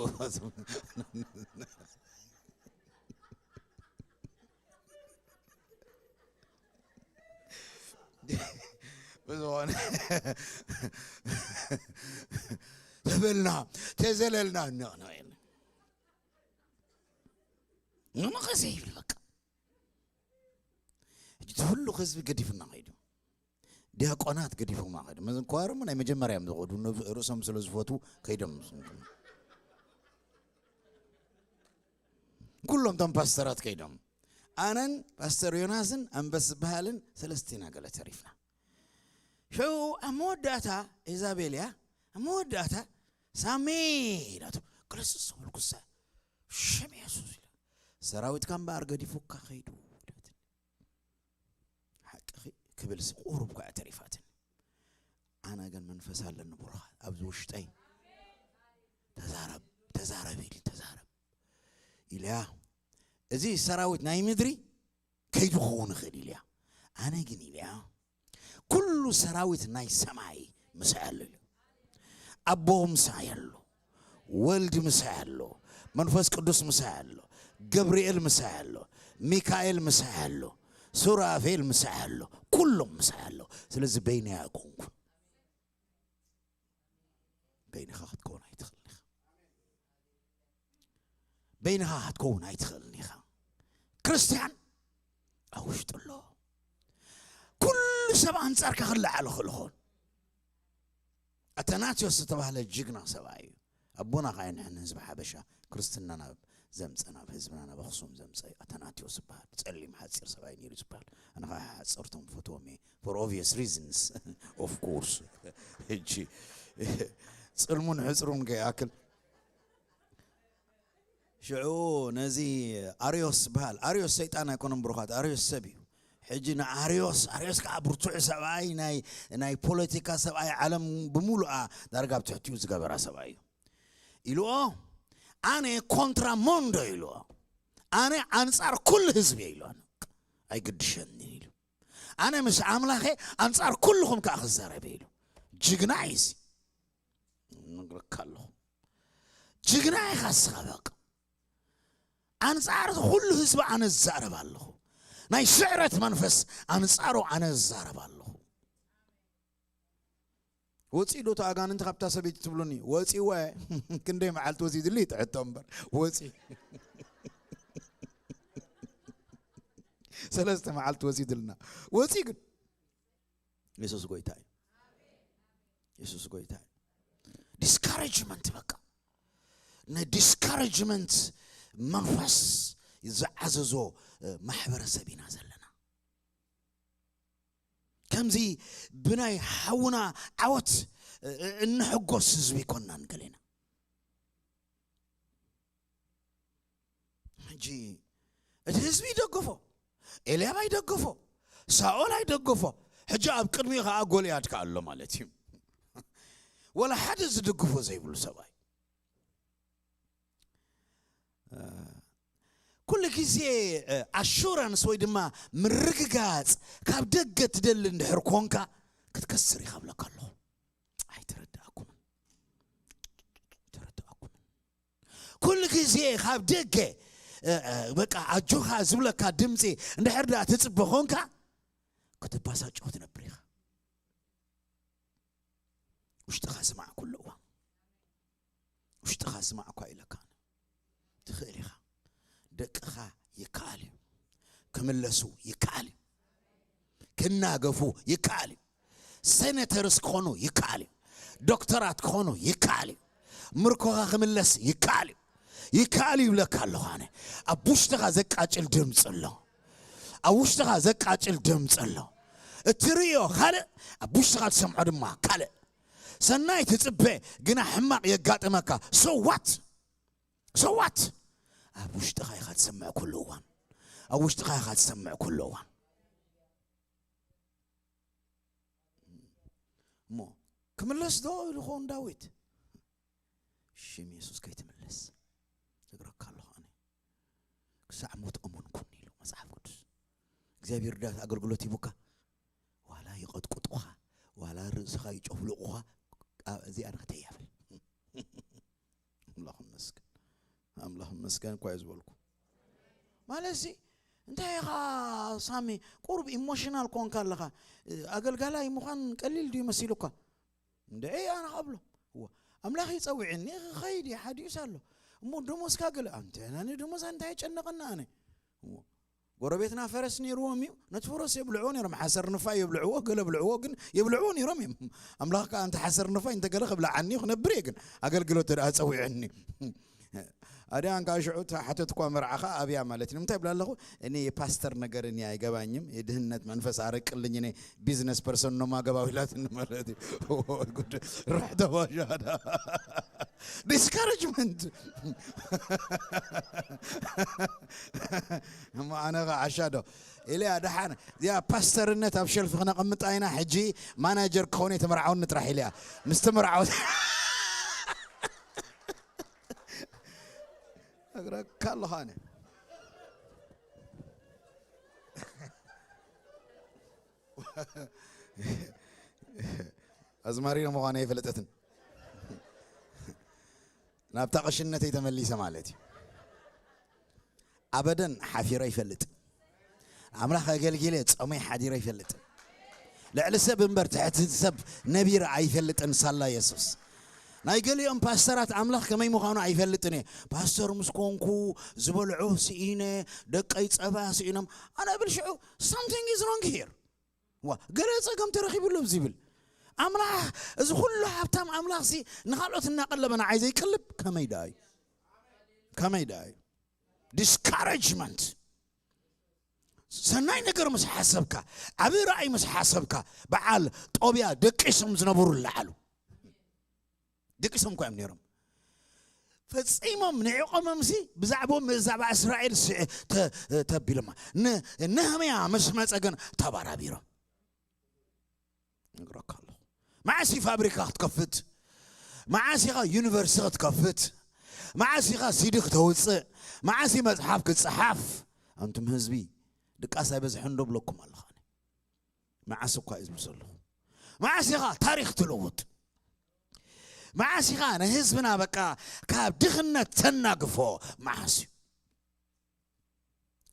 ብዝኾነ፣ ተበልና፣ ተዘለልና፣ ኖ፣ ኖ፣ የለን። ኖ፣ ኖ፣ ከዚ ይብል በቃ። ሕጂ እቲ ኩሉ ህዝቢ ገዲፉና ከይዱ። ዲያቆናት ገዲፎም ከይዶም። መዘን ኳየር እሞ ናይ መጀመርያ እዮም ዝኸዱ። ነ-፣ ርእሶም ስለ ዝፈትዉ ከይዶም። ኩሎም እቶም ፓስተራት ከይዶም። ኣነን ፓስተር ዮናስን ኣንበስ ዝበሃልን ሰለስቲና ገለ ተሪፍና። ሽዑ ኣብ መወዳእታ፣ ኢዛቤል እያ፣ ኣብ መወዳእታ ሳሚ ኢላቶ። ገለ ስስ በልኩሳ፣ ሽም የሱስ ኢላ። ሰራዊትካ እምበኣር ገዲፉካ ከይዱ ኢላትኒ። ሓቅኺ ክብልሲ ቁሩብ እኳ እያ ተሪፋትኒ። ኣነ ግን መንፈስ ኣለኒ ብሩኻት፣ ኣብዚ ውሽጠይ። "ተዛረብ፣ ተዛረብ" ኢል፣ "ተዛረብ" ኢለያ። እዚ ሰራዊት ናይ ምድሪ ከይዱ ክኸውን ይኽእል ኢለያ። ኣነ ግን ኢለያ፣ "ኩሉ ሰራዊት ናይ ሰማይ ምሳይ ኣሎ" ኢሉ። ኣቦ ምሳይ ኣሎ፣ ወልድ ምሳይ ኣሎ፣ መንፈስ ቅዱስ ምሳይ ኣሎ፣ ገብርኤል ምሳይ ኣሎ፣ ሚካኤል ምሳይ ኣሎ፣ ሱራፌል ምሳይ ኣሎ፣ ኩሎም ምሳይ ኣሎ። ስለዚ በይነይ ኣይኮንኩን። በይንኻ ክትከውን ኣይትኽእልን ኢኻ። በይንኻ ክትከውን ኣይትኽእልን ኢኻ። ክርስትያን ኣብ ውሽጡ ኣሎ። ኩሉ ሰብ ኣንጻርካ ክለዓል ይኽእል ይኸውን። ኣተናትዮስ ዝተባህለ ጅግና ሰብኣይ እዩ። ኣቦና ኸዓ ንሕና ህዝቢ ሓበሻ ክርስትና ናብ ዘምጸ፣ ናብ ህዝብና ናብ ኣኽሱም ዘምጸ ኣተናትዮስ ይበሃል። ጸሊም ሓጺር ሰብኣይ ነይሩ ዝበሃል። ኣነ ኸዓ ሓጸርቶም ፈትዎም እየ፣ for obvious reasons, of course። ሕጂ ጽልሙን ሕጽሩን ከይኣክል ሽዑ ነዚ ኣርዮስ በሃል፣ ኣርዮስ ሰይጣን ኣይኮነን ብሩኻት፣ ኣርዮስ ሰብ እዩ። ሕጂ ንኣርዮስ፣ ኣርዮስ ከዓ ብርቱዕ ሰብኣይ፣ ናይ፣ ናይ ፖለቲካ ሰብኣይ፣ ዓለም ብምሉኣ ዳርጋ ኣብ ትሕቲኡ ዝገበራ ሰብኣይ እዩ። ኢልዎ፣ ኣነ ኮንትራ ሞንዶ ኢልዎ፣ ኣነ ኣንጻር ኩሉ ህዝቢ ኢልዎ፣ ኣይግድሸኒ ኢሉ። ኣነ ምስ ኣምላኸ ኣንጻር ኩልኹም ከኣ ክዛረብ ኢሉ። ጅግና እዩ እዚ። ነግረካ ኣለኹ። ጅግና ኢኻ እስኻ በቃ። ኣንጻር ኩሉ ህዝቢ ኣነ እዛረብ ኣለኹ። ናይ ስዕረት መንፈስ ኣንጻሩ ኣነ እዛረብ ኣለኹ። ወፂኡ ዶ እቲ ኣጋንንቲ ካብታ ሰበይቲ ትብሉኒ? ወፂእዋ። ክንደይ መዓልቲ ወሲድሉ ይትሕቶ እምበር። ወፂ። ሰለስተ መዓልቲ ወሲድልና። ወፂ ግን። የሱስ ጎይታ እዩ። የሱስ ጎይታ እዩ። ዲስካሬጅመንት በቃ። ንዲስካሬጅመንት መንፈስ ዝዓዘዞ፣ እ፣ ማሕበረሰብ ኢና ዘለና። ከምዚ ብናይ ሓውና ዓወት፣ እ፣ እ፣ እንሕጎስ ህዝቢ ይኮንናን ገሌና። ሕጂ እቲ ህዝቢ ይደግፎ፣ ኤልያብ ኣይደግፎ፣ ሳኦል ኣይደግፎ። ሕጂ ኣብ ቅድሚኡ ከኣ ጎልያድ ከኣ ኣሎ ማለት እዩ። ወላ ሓደ ዝድግፎ ዘይብሉ ሰብኣይ። እ፣ ኩሉ ግዜ፣ እ፣ ኣሹራንስ ወይ ድማ ምርግጋጽ ካብ ደገ ትደሊ እንድሕር ኮንካ ክትከስር ኢኻ ብለካ ኣለኹ። ኣይተረድኣኩምን። ተረድኣኩምን። ኩሉ ግዜ ካብ ደገ፣ እ፣ እ፣ በቃ ኣጆኻ ዝብለካ ድምፂ እንድሕር ደኣ ትጽበ ኮንካ ክትባሳጨው ትነብር ኢኻ። ውሽጥኻ ስማዕ ኩሉ እዋን። ውሽጥኻ ስማዕ እኳ ኢለካ። ትኽእል ኢኻ። ደቅኻ ይከኣል እዩ። ክምለሱ ይከኣል እዩ። ክናገፉ ይከኣል እዩ። ሴኔተርስ ክኾኑ ይከኣል እዩ። ዶክተራት ክኾኑ ይከኣል እዩ። ምርኮኻ ክምለስ ይከኣል እዩ። ይከኣል እዩ ይብለካ ኣለኹ ኣነ። ኣብ ውሽጥኻ ዘቃጭል ድምፂ ኣሎ። ኣብ ውሽጥኻ ዘቃጭል ድምፂ ኣሎ። እትርእዮ ካልእ፣ ኣብ ውሽጥኻ ትሰምዖ ድማ ካልእ። ሰናይ ትጽበ፣ ግና ሕማቕ የጋጥመካ። So what? So what? ኣብ ውሽጥኻ ኢኻ ትሰምዕ ኩሉ እዋን። ኣብ ውሽጥኻ ኢኻ ትሰምዕ ኩሉ እዋን። እሞ ክምለስ ዶ ኢሉ ኸውን ዳዊት? ሽም የሱስ ከይትምለስ እነግረካ ኣለኹ ኣነ። ክሳዕ ሞት እሙን ኩን ኢሉ መጽሓፍ ቅዱስ። እግዚኣብሔር ዳዊት ኣገልግሎት ሂቡካ፣ ዋላ ይቐጥቁጡኻ፣ ዋላ ርእስኻ ይጨፍልቑኻ፣ ቃ-፣ እዚኣ ንኽተያብል። ኣምላኽ ይመስገን። ኣምላኽ ይመስገን እኳ እየ ዝበልኩ። ማለት ሲ፣ እንታይ ኢኻ ሳሚ፣ ቁሩብ ኢሞሽናል ኮንካ ኣለኻ። ኣገልጋላይ ምዃን ቀሊል ድዩ መሲሉካ? እንድዒ ኣነ ኸብሎ። እዋ፣ ኣምላኽ ይጸውዕኒ፣ ኸይድ እየ፣ ሓዲኡስ ኣሎ። እሞ ደሞዝካ ገለ፣ ኣንተ ናኒ ደሞዝ እንታይ የጨነቐና ኣነ? እዎ። ጎረቤትና ፈረስ ነይርዎም እዩ፣ ነቲ ፈረስ የብልዕዎ ነይሮም፣ ሓሰር ንፋይ የብልዕዎ፣ ገለ ብልዕዎ፣ ግን የብልዕዎ ነይሮም እዮም። ኣምላኽ ከኣ፣ "እንተ ሓሰር ንፋይ እንተ ገለ ክብልዓኒ እዩ፣ ክነብር እየ፣ ግን ኣገልግሎት ደኣ ጸዊዑኒ." ኣድያ እንካ ሽዑ እታ ሓተትኳ መርዓኻ ኣብያ ማለት እዩ። ንምንታይ ይብላ ኣለኹ? እኔ የፓስተር ነገር እኔ አይገባኝም፣ የድህነት መንፈስ አርቅልኝ፣ እኔ ቢዝነስ ፐርሰን ነው ማገባው ይላትን ማለት እዩ። ወይ ጉድ! ርሕተ ባሻዳ። ዲስካሬጅመንት። እሞ ኣነ ኸዓ ዓሻ ዶ? ኢለያ ደሓን፣ እዚኣ ፓስተርነት ኣብ ሸልፍ ክነቐምጣ ኢና፣ ሕጂ ማናጀር ክኸውን እየ፣ ተመርዓውኒ ጥራሕ ኢለያ። ምስ ተመርዓወት እነግረካ ኣለኹ ኣነ። ኣዝማሪኖ ምዃነይ ኣይፈለጠትን። ናብታ ቅሽነተይ ተመሊሰ ማለት እዩ። ኣበደን ሓፊረ ኣይፈልጥን። ኣምላኽ ኣገልጊለ ጾመይ ሓዲረ ኣይፈልጥን። ልዕሊ ሰብ እምበር ትሕቲ ሰብ ነቢረ ኣይፈልጥን ሳላ የሱስ። ናይ ገሊኦም ፓስተራት ኣምላኽ ከመይ ምዃኑ ኣይፈልጥን እየ። ፓስተር ምስ ኮንኩ ዝበልዖ ስኢነ፣ ደቀይ ጸባ ስኢኖም። ኣነ እብል ሽዑ፣ something is wrong here። ዋ፣ ገለ ጸገም ተረኺቡሉ ኣብዚ ይብል። ኣምላኽ፣ እዚ ኩሉ ሃብታም ኣምላኽሲ ንኻልኦት እናቐለበ ንዓይ ዘይቅልብ ከመይ ደኣ እዩ? ከመይ ደኣ እዩ? ዲስካሬጅመንት። ሰናይ ነገር ምስ ሓሰብካ፣ ዓቢ ራእይ ምስ ሓሰብካ፣ በዓል ጦብያ ደቂሶም ዝነበሩ ለዓሉ። ደቂሶም እኳ እዮም ነይሮም። ፈጺሞም ንዕቖሞምሲ ብዛዕባኦም ብዛዕባ እስራኤል ስ-፣ ተ-፣ ተቢሎማ። ን-፣ ነህምያ ምስ መጸ ግን ተባራቢሮም። እነግረካ ኣለኹ። መዓስ እዩ ፋብሪካ ክትከፍት? መዓስ ኢኻ ዩኒቨርሲቲ ክትከፍት? መዓስ ኢኻ ሲዲ ክተውፅእ? መዓስ እዩ መፅሓፍ ክፀሓፍ? ኣንቱም ህዝቢ፣ ድቃስ ኣይበዝሐን ዶ ብለኩም ኣለኻ? መዓስ እኳ እዩ ዝብል ዘለኹ። መዓስ ኢኻ ታሪኽ ትልውጥ? መዓስ ኢኻ ንህዝብና በቃ ካብ ድኽነት ተናግፎ? መዓስ እዩ?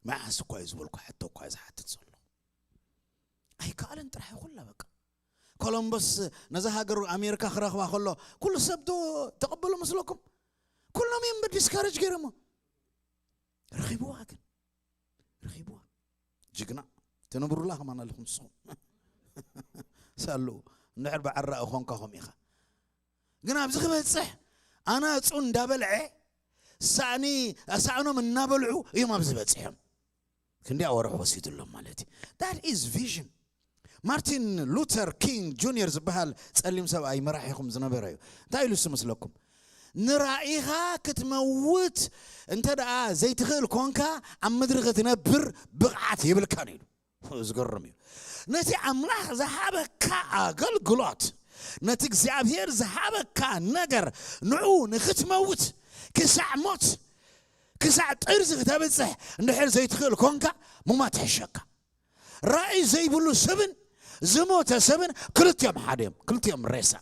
መዓስ እኳ እዩ ዝበልኩ ሕቶ እኳ እዩ ዝሓትት ዘሎ። ኣይከኣልን ጥራሕ ኩላ በቃ። ኮሎምበስ ነዛ ሃገር ኣሜሪካ ክረኽባ ከሎ ኩሉ ሰብ ዶ ተቐበሎ መስለኩም? ኩሎም እዮም ዲስካሬጅ ገይሮሞ። ረኺብዋ ግን፣ ረኺብዋ። ጅግና ትነብሩላ ከማን ኣለኹም ንስኹም። ሳሉ እንድሕር ብዓራኢ ኾንካ ኸም ኢኻ። ግን ኣብዚ ክበጽሕ ኣናጹ እንዳበልዐ ሳእኒ ሳእኖም እናበልዑ እዮም ኣብዚ በጺሖም። ክንዲኣ ወርሒ ወሲዱሎም ማለት እዩ። That is vision። ማርቲን ሉተር ኪንግ ጁኒየር ዝበሃል ጸሊም ሰብኣይ መራሒኹም ዝነበረ እዩ። እንታይ ኢሉ እሱ መስለኩም? ንራኢኻ ክትመውት እንተ ደኣ ዘይትኽእል ኮንካ ኣብ ምድሪ ክትነብር ብቕዓት የብልካን ኢሉ። ዝገርም እዩ። ነቲ ኣምላኽ ዝሃበካ ኣገልግሎት፣ ነቲ እግዚኣብሔር ዝሃበካ ነገር ንዑ ንክትመውት ክሳዕ ሞት ክሳዕ ጥርዚ ክተብጽሕ እንድሕር ዘይትኽእል ኮንካ ምማት ይሕሸካ። ራእይ ዘይብሉ ሰብን ዝሞተ ሰብን ክልቲኦም ሓደ እዮም፣ ክልቲኦም ሬሳ።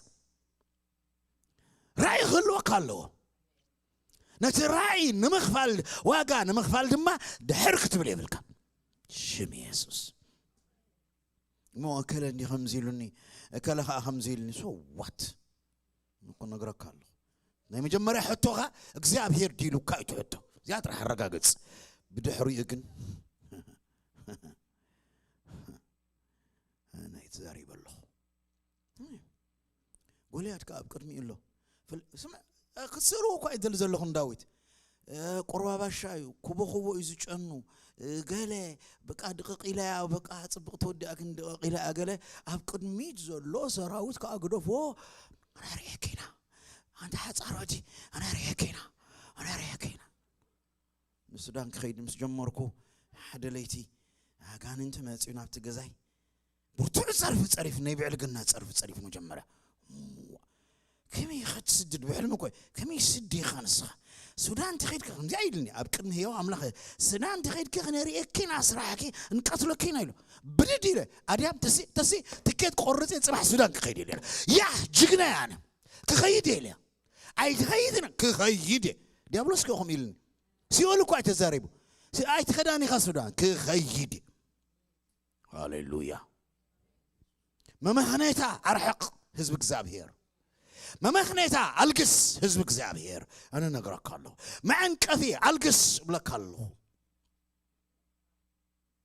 ራእይ ክህልወካ ኣለዎ። ነቲ ራእይ ንምኽፋል፣ ዋጋ ንምኽፋል ድማ ድሕር ክትብል የብልካ። ሽም የሱስ። እሞ እከለ እንዲ ከምዚ ኢሉኒ፣ እከለ ከዓ ከምዚ ኢሉኒ፣ so what? እኮ ነግረካ ኣለኹ። ናይ መጀመርያ ሕቶኻ እግዚኣብሔር ዲሉካ እዩ ትሕቶ። እዚኣ ጥራሕ ኣረጋግጽ። ብድሕሪኡ ግን ናይ ትዛሪብ ኣለኹ። ጎልያድ ከኣ ኣብ ቅድሚኡ ኣሎ። ፍል-፣ ስምዕ፣ እ፣ ክትስእልዎ እኳ ይደሊ ዘለኹ ንዳዊት። እ፣ ቁርባባሻ እዩ፣ ኩቦ ኩቦ እዩ ዝጨኑ። እ፣ ገለ በቃ ድቕቕ ኢላ እያ፣ በቃ ጽብቕ ተወዲኣ ግን ድቕቕ ኢላ እያ። ገለ ኣብ ቅድሚት ዘሎ ሰራዊት ከኣ ግደፍዎ። ኣነ ርእየኪ ኢና። ኣንታ ሓጻሮቲ፣ ኣነ ርእየኪ ኢና። ኣነ ርእየኪ ኢና። ንሱዳን ክኸይድ ምስ ጀመርኩ፣ ሓደ ለይቲ ኣጋንንቲ መጺኡ ናብቲ ገዛይ። ብርቱዕ ጸርፊ ጸሪፍ፣ ናይ ብዕልግና ጸርፊ ጸሪፍ መጀመርያ። ከመይ ኢኻ ትስድድ ብሕልሚ እኮ፣ ከመይ ስዲ ኢኻ ንስኻ? ሱዳን ተኸይድካ ከምዚኣ ኢልኒ፣ ኣብ ቅድሚ ህያው ኣምላኽ፣ ሱዳን ተኸይድካ ክነርእየኪ ኢና ስራሕኪ፣ እንቀትለኪ ኢና ኢሉ። ብድድ ኢለ፣ ኣድያም ተሲ፣ ተሲ፣ ትኬት ቆርጽ እየ፣ ጽባሕ ሱዳን ክኸይድ ኢለ። ያ፣ ጅግና እየ ኣነ። ክኸይድ እየ ኢለ። ኣይትኸይድን፣ ክኸይድ እየ። ዲያብሎስ ከ ከምኡ ኢልኒ። ሲኦል እኳ ኣይተዛረቡ። ሲ-፣ ኣይትኸዳን ኢኻ ሱዳን፣ ክኸይድ እየ። ሃሌሉያ። መመኽነይታ ኣርሕቕ ህዝቢ እግዚኣብሔር። መመኽነይታ ኣልግስ ህዝቢ እግዚኣብሔር። ኣነ እነግረካ ኣለኹ። መዐንቀፊ ኣልግስ እብለካ ኣለኹ።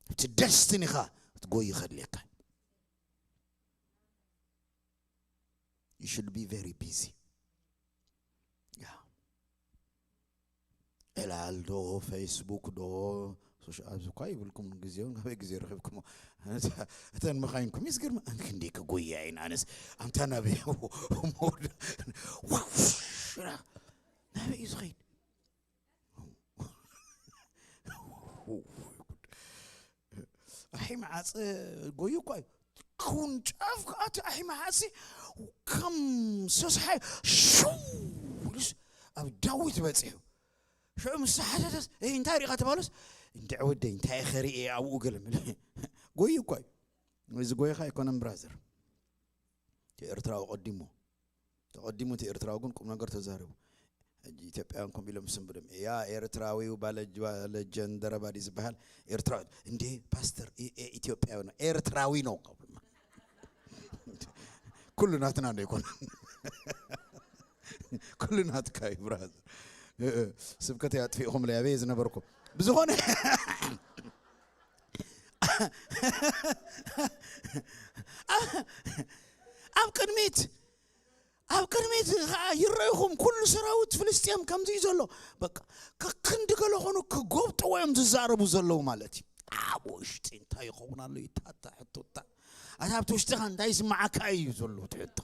እቲ ደስቲኒኻ ክትጎይ ከድልየካ። You should be very busy። ያ። ዕላል ዶ፣ ፌስቡክ ዶ፣ ሶሻ-፣ ኣብዚ እኳ ይብልኩም ግዜውን ካበይ ግዜ ረኺብኩሞ? እተን መኻይንኩም ይስግርማ። ኣን ክንደይ ክጎያ ኢና ኣነስ። ኣንታ ናበይ? ናበይ እዩ ዝኸይድ? ኣሒ መዓፀ ጎዩ እኳ እዩ። ክውን ጫፍ ከኣቲ ኣሒ መዓፂ ከም ሰስሓይ ሽው ኢሉስ ኣብ ዳዊት በፂሑ። ሽዑ ምስ ተሓተተስ፣ "እይ፣ እንታይ ርኢኻ?" ተባለስ፣ "እንድዒ ወደይ፣ እንታይ ኢኸ ርእየ ኣብኡ?" ገለ መለ። ጎዩ እኳ እዩ። እዚ ጎይኻ ኣይኮነን ብራዘር። እቲ ኤርትራዊ ቀዲሞ። ተቐዲሙ እቲ ኤርትራዊ ግን ቁም ነገር ተዛረቡ። ሕጂ ኢትዮጵያውያን ከምኡ ኢሎም ዝስንብዶም። ያ ኤርትራዊው ባለ-፣ ባለ ጀንደረባ ድዩ ዝበሃል? ኤርትራዊ። እንዴ ፓስተር፣ ኢ-፣ ኤ-፣ ኢትዮጵያዊ ነው። ኤርትራዊ ነው። ኩሉ ናትና ዶ ይኮን? ኩሉ ናትካ እዩ ብራዘር። እ-፣ እ፣ ስብከት ኣጥፊእኹም ለይ ኣበይ ዝነበርኩ። ብዝኾነ ኣብ ቅድሚት፣ ኣብ ቅድሚት ኸዓ ይረእኹም ኩሉ ሰራዊት ፍልስጤም ከምዚ እዩ ዘሎ። በቃ ከክንዲ ገለ ኾኑ ክጎብጥዎ እዮም ዝዛረቡ ዘለዉ ማለት እዩ። ኣብ ውሽጢ እንታይ ይኸውን ኣሎ ይታታ ሕቶታ። ኣታ ኣብቲ ውሽጥኻ እንታይ ይስምዓካ እዩ ዘሎ ትሕቶ።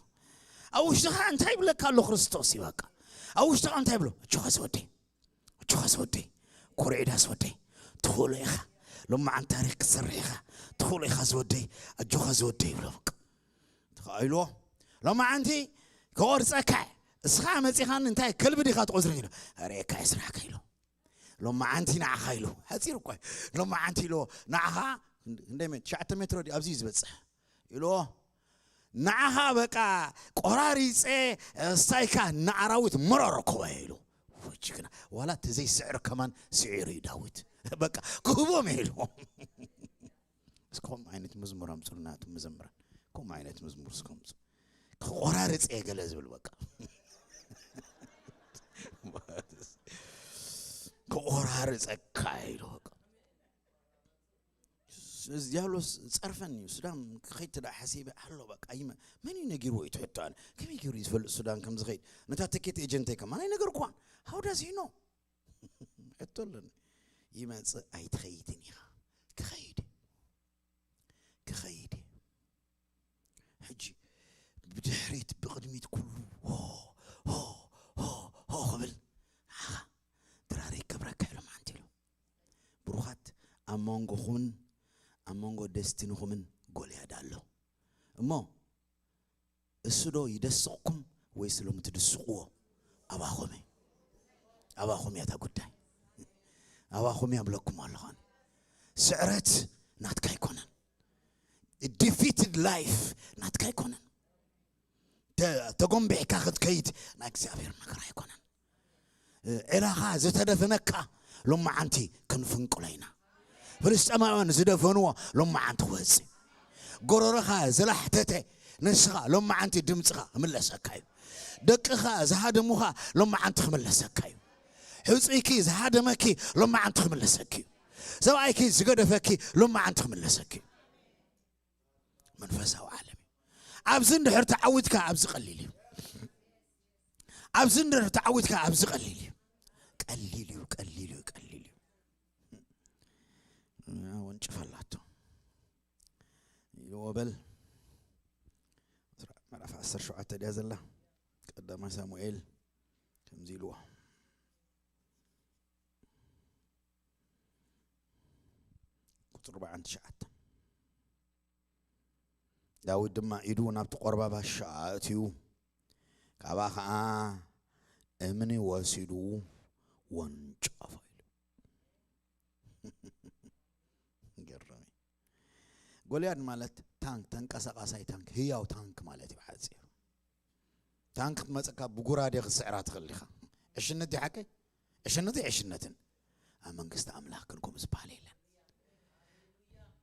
ኣብ ውሽጥኻ እንታይ ይብለካ ኣሎ ክርስቶስ እዩ በቃ። ኣብ ውሽጥኻ እንታይ ይብሎ? "ኣጆኻ ዝወደይ፣ ኣጆኻ ዝወደይ፣ ኮሪዕዳ ዝወደይ፣ ትኽእሎ ኢኻ። ሎማዓንቲ ታሪኽ ክትሰርሕ ኢኻ። ትኽእሎ ኢኻ ዝወደይ፣ ኣጆኻ ዝወደይ" ይብሎ በቃ። ተኻኢልዎ። ሎማዓንቲ ክቆርጸካ፣ እስኻ መጺኻኒ እንታይ ከልቢ ዲኻ ትቖዝረኒ ኢሉ። ኣርእየካ እየ ስራሕካ ኢሉ። ሎማዓንቲ ንዓኻ ኢሉ። ሓጺር እኮ እዩ። ሎማዓንቲ ኢሉ ንዓኻ ክንደይ ሜ-፣ ትሽዓተ ሜትሮ ድዩ? ኣብዚ እዩ ዝበጽሕ። ኢሉ ንዓኻ በቃ ቆራሪጸ ስታይካ ንኣራዊት መረረክዎ እየ ኢሉ። ወይ ጅግና። ዋላ ተዘይስዕር ከማን ስዒሩ እዩ ዳዊት። በቃ ክህቦም እየ ኢሉ። እስከ ከምኡ ዓይነት መዝሙር ኣምጽኡልና እቶም መዘምራን። ከምኡ ዓይነት መዝሙር እስከ ኣምጽኡ። ክቆራርጽ እየ ገለ ዝብል በቃ። ክቆራርጸካ ኢሉ በቃ። እዚ ዲያብሎስ ጸርፈን እዩ። ሱዳን ክኸይድ ትዳ ሓሲበ ኣሎ በቃ። ይመ-፣ መን እዩ ነጊርዎ እዩ ትሕቶ ኣነ። ከመይ ገይሩ እዩ ዝፈልጥ ሱዳን ከም ዝኸይድ? ነታ ትኬት ኤጀንተይ ከማን ኣይነገርኩዋን። How does he know? ሕቶ ኣለኒ። ይመጽእ ኣይትኸይድን ኢኻ። ክኸይድ። ክኸይድ። ሕጂ ብድሕሪት ብቕድሚት ኩሉ ሆ፣ ሆ፣ ሆ፣ ሆ ክብል ንዓኻ ድራር ይገብረካ ኢሎም ሓንቲ ኢሎም። ብሩኻት፣ ኣብ መንጎኹምን ኣብ መንጎ ደስቲንኹምን ጎልያድ ኣሎ። እሞ እሱ ዶ ይደስቕኩም ወይስ ሎም ትድስቕዎ? ኣባኹም እዩ። ኣባኹም እያ እታ ጉዳይ። ኣባኹም እያ ብለኩም ኣለኹ ኣነ። ስዕረት ናትካ ኣይኮነን። Defeated life ናትካ ኣይኮነን። ተ-፣ ተጎንቢሕካ ክትከይድ ናይ እግዚኣብሔር ነገር ኣይኮነን። ዒላኻ ዝተደፈነካ ሎማዓንቲ ክንፍንቅሎ ኢና። ፍልስጤማውያን ዝደፈንዎ ሎማዓንቲ ክወጽእ። ጎረረኻ ዝላሕተተ ንስኻ ሎማዓንቲ ድምፅኻ ክምለሰካ እዩ። ደቅኻ ዝሃደሙኻ ሎማዓንቲ ክምለሰካ እዩ። ሕፁይኪ ዝሃደመኪ ሎማዓንቲ ክምለሰኪ እዩ። ሰብኣይኪ ዝገደፈኪ ሎማዓንቲ ክምለሰኪ እዩ። መንፈሳዊ ዓለም እዩ። ኣብዚ እንድሕር ተዓዊትካ ኣብዚ ቀሊል እዩ። ኣብዚ እንድሕር ተዓዊትካ ኣብዚ ቀሊል እዩ። ቀሊል እዩ፣ ቀሊል እዩ፣ ቀሊል እዩ። ወንጭፍ ኣላቶ ኢልዎ በል። ምዕራፍ ዓሰርተ ሸውዓተ ድያ ዘላ? ቀዳማይ ሳሙኤል ከምዚ ኢልዎ። ቁጽሪ ኣርባዓን ትሽዓተን። ዳዊት ድማ ኢዱ ናብቲ ቆርባ ባሻ ኣእትዩ፣ ካብኣ ኸዓ እምኒ ወሲዱ ወንጨፎ ኢሉ። ገረመኝ። ጎልያድ ማለት ታንክ፣ ተንቀሳቃሳይ ታንክ፣ ህያው ታንክ ማለት እዩ ብሓጺሩ። ታንክ ክትመጸካ ብጉራዴ ክትስዕራ ትኽእል ኢኻ። ዕሽነት ድዩ ሓቀይ? ዕሽነት እዩ ዕሽነትን። ኣብ መንግስቲ ኣምላኽ ግን ከምኡ ዝበሃል የለን።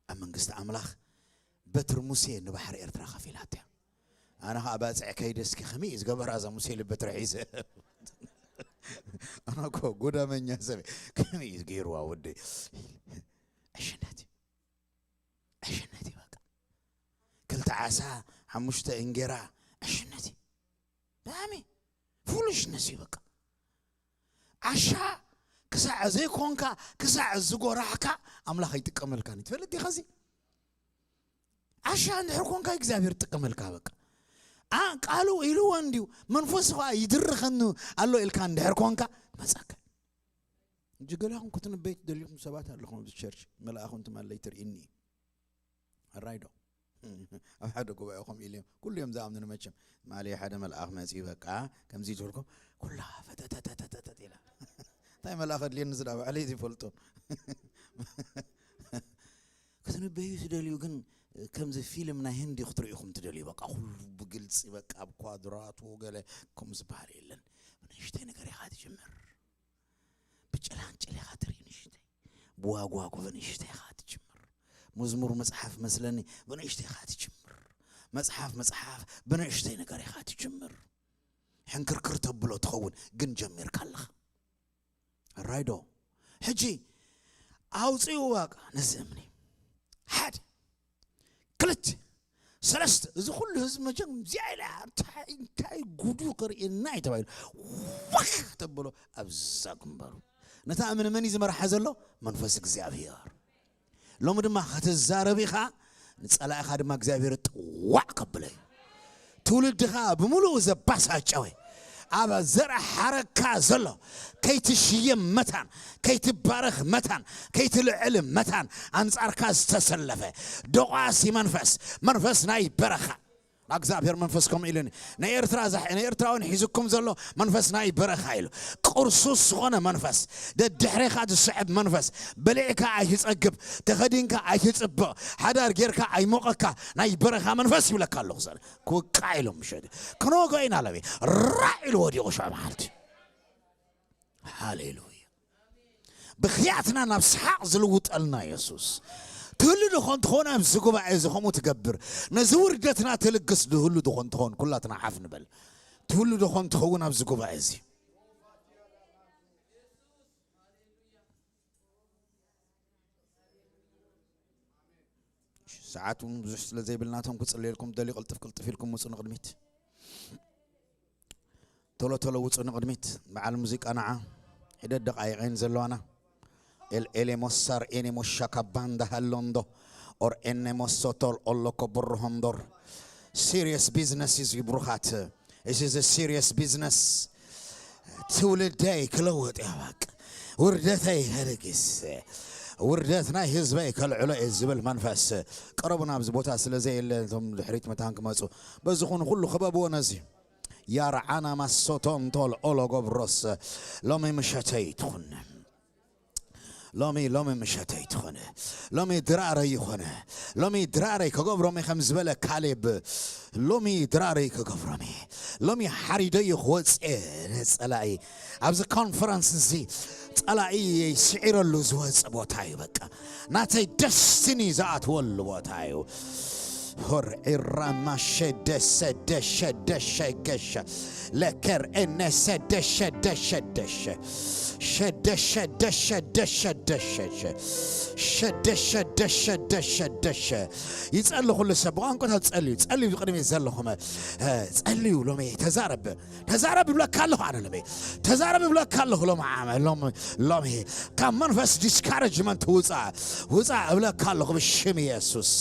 ኣብ መንግስቲ ኣምላኽ በትሪ ሙሴ ንባሕሪ ኤርትራ ከፊላትያ። ኣነ ኸኣ ባጽዕ ከይደ እስኪ ከመይ እዩ ዝገበራ እዛ ሙሴ ኢለ በትሪ ሒዘ። ኣነ እኮ ጎዳመኛ ሰብ እየ። ከመይ እዩ ገይርዋ ወደይ? ዕሽነት እዩ። ዕሽነት እዩ በቃ። ክልተ ዓሳ፣ ሓሙሽተ እንጌራ፣ ዕሽነት እዩ። ብጣዕሚ ፉሊሽነስ እዩ በቃ። ዓሻ ክሳዕ ዘይኮንካ፣ ክሳዕ ዝጎራሕካ ኣምላኽ ኣይጥቀመልካን እዩ። ትፈልጥ ዲኻ እዚ? ዓሻ እንድሕር ኮንካ እግዚኣብሔር ይጥቀመልካ በቃ። ኣ-፣ ቃሉ ኢልዎ እንድዩ፣ መንፈሱ ኸዓ ይድርኸኒ ኣሎ ኢልካ እንድሕር ኮንካ መጻካ። ሕጂ ገለኹም ክትንበዩ ትደልዩኹም ሰባት ኣለኹም ኣብዚ ቸርች፣ መልኣኹም ትማለይ ትርእይኒ። ኣራይ ዶ? ኣብ ሓደ ጉባኤ ከምኡ ኢሉ እዮም። ኩሉ እዮም ዝኣምኑኒ መቸም። ማሊ ሓደ መልኣኽ መጺኡ በቃ ከምዚ ዝበልኩም ኩላ ፈተተተተተተት ኢላ። እንታይ መልኣኽ ኣድልየኒ ዝዳ ባዕለይ ዝፈልጦ። ክትንበዩ ትደልዩ ግን ከምዚ ፊልም ናይ ህንዲ ክትርእዩኹም ትደልዩ። በቃ ኩሉ ብግልጺ በቃ ኣብ ኳድራቱ ገለ ከምኡ ዝበሃል የለን። ብንእሽተይ ነገር ኢኻ ትጅምር። ብጭላንጭል ኢኻ ትርኢ ንእሽተይ። ብዋግዋጉ ብንእሽተይ ኢኻ ትጅምር። መዝሙር መጽሓፍ መስለኒ ብንእሽተይ ኢኻ ትጅምር። መጽሓፍ መጽሓፍ ብንእሽተይ ነገር ኢኻ ትጅምር። ሕንክርክር ተብሎ ትኸውን ግን ጀሚርካ ኣለኻ። ራይዶ። ሕጂ ኣውፅእዋ ነዚ እምኒ። ሓደ፣ ክልተ፣ ሰለስተ። እዚ ኩሉ ህዝቢ መቸም እዚኣ ኢላ እንታይ፣ እንታይ ጉዱ ክርእየና እዩ ተባሂሉ። ዋክ ተብሎ ኣብዛ ግንባሩ። ነታ እምኒ መን እዩ ዝመርሓ ዘሎ? መንፈስ እግዚኣብሔር። ሎሚ ድማ ክትዛረብ ኢኻ፣ ንጸላኢኻ ድማ እግዚኣብሔር ጥዋዕ ከብሎ እዩ። ትውልድኻ ብምሉኡ ዘባሳጨወ፣ ኣብ ዘርኣ ሓረግካ ዘሎ፣ ከይትሽየም መታን፣ ከይትባረኽ መታን፣ ከይትልዕል መታን፣ ኣንጻርካ ዝተሰለፈ ደቋሲ መንፈስ፣ መንፈስ ናይ በረኻ፣ እግዚኣብሔር መንፈስ ከምኡ ኢሉኒ። ንኤርትራ ዘሕ-፣ ንኤርትራውያን ሒዝኩም ዘሎ መንፈስ ናይ በረኻ ኢሉ። ቅርሱስ ዝኾነ መንፈስ፣ ደድሕሬኻ ዝስዕብ መንፈስ፣ በሊዕካ ኣይትጸግብ፣ ተኸዲንካ ኣይትጽብቕ፣ ሓዳር ጌርካ ኣይሞቐካ፣ ናይ በረኻ መንፈስ ይብለካ ኣለኹ። ዘለ ክውቃዕ ኢሎም ምሸት ክንወግኦ ኢና ለቤ ራዕ ኢሉ ወዲቑ ሽዑ መዓልቲ። ሃሌሉያ። ብኽያትና ናብ ሰሓቕ ዝልውጠልና የሱስ። ትህሉ ዶ ኾን ትኾን ኣብዚ ጉባኤ እዚ ኸምኡ ትገብር? ነዚ ውርደትና ትልግስ ድህሉ ዶ ኾን ትኾን? ኩላትና ሓፍ ንበል። ትህሉ ዶ ኾን ትኸውን ኣብዚ ጉባኤ እዚ? ሰዓት እውን ብዙሕ ስለ ዘይብልና፣ እቶም ክጽልየልኩም ደልዩ ቅልጥፍ ቅልጥፍ ኢልኩም ውጹ ንቕድሚት። ቶሎ ቶሎ ውጹ ንቕድሚት። በዓል ሙዚቃ ንዓ። ሒደት ደቓይቕ እየን ዘለዋና። ኤል ኤሌሞሳር ኤኔሞሻካ ባንዳ ሃሎንዶ ኦር ኤኔሞሶቶል ኦሎኮ ብርሆንዶር። Serious business እዩ ብሩኻት። This is a serious business. ትውልደይ ክለውጥ እያ በቃ። ውርደተይ ከልግስ። ውርደት ናይ ህዝበይ ከልዕሎ እየ ዝብል መንፈስ። ቀረቡ ናብዚ ቦታ ስለ ዘየለ እቶም ድሕሪት መታን ክመጹ። በዚ ኹኑ ኩሉ ክበብዎ ነዚ። ያርዓና ማሶቶንቶል ኦሎ ገብሮስ ሎሚ ምሸተይ ትኹን። ሎሚ፣ ሎሚ ምሸተይ ትኹን። ሎሚ ድራረይ ይኹን። ሎሚ ድራረይ ከገብሮም እየ ከም ዝበለ ካሌብ፣ ሎሚ ድራረይ ከገብሮም እየ። ሎሚ ሓሪደዮ ክወጽእ እየ ንጸላኢ። ኣብዚ ኮንፈረንስ እዚ ጸላኢ ስዒረሉ ዝወጽእ ቦታ እዩ። በቃ ናተይ ደስቲኒ ዝኣትወሉ ቦታ እዩ። ሆር ዒራማ ሸደ ሰደ ሸደ ሸገሸ ለከር ኤነ ሰደ ሸደ ሸደሸ ሸደ ሸደ ሸደ ሸደሸ ሸደ ሸደ ሸደ ሸደሸ። ይጸሊ ኩሉ ሰብ ብቋንቋታት ጸልዩ፣ ጸልዩ ቅድሚ ዘለኹም፣ እ፣ ጸልዩ ሎሚ ተዛረብ። ተዛረብ ይብለካ ኣለኹ ኣነ ሎሚ። ተዛረብ ይብለካ ኣለኹ ሎሚ ዓመ-፣ ሎሚ፣ ሎሚ። ካብ መንፈስ ዲስካሬጅመንት ውጻእ። ውጻእ እብለካ ኣለኹ ብሽም የሱስ።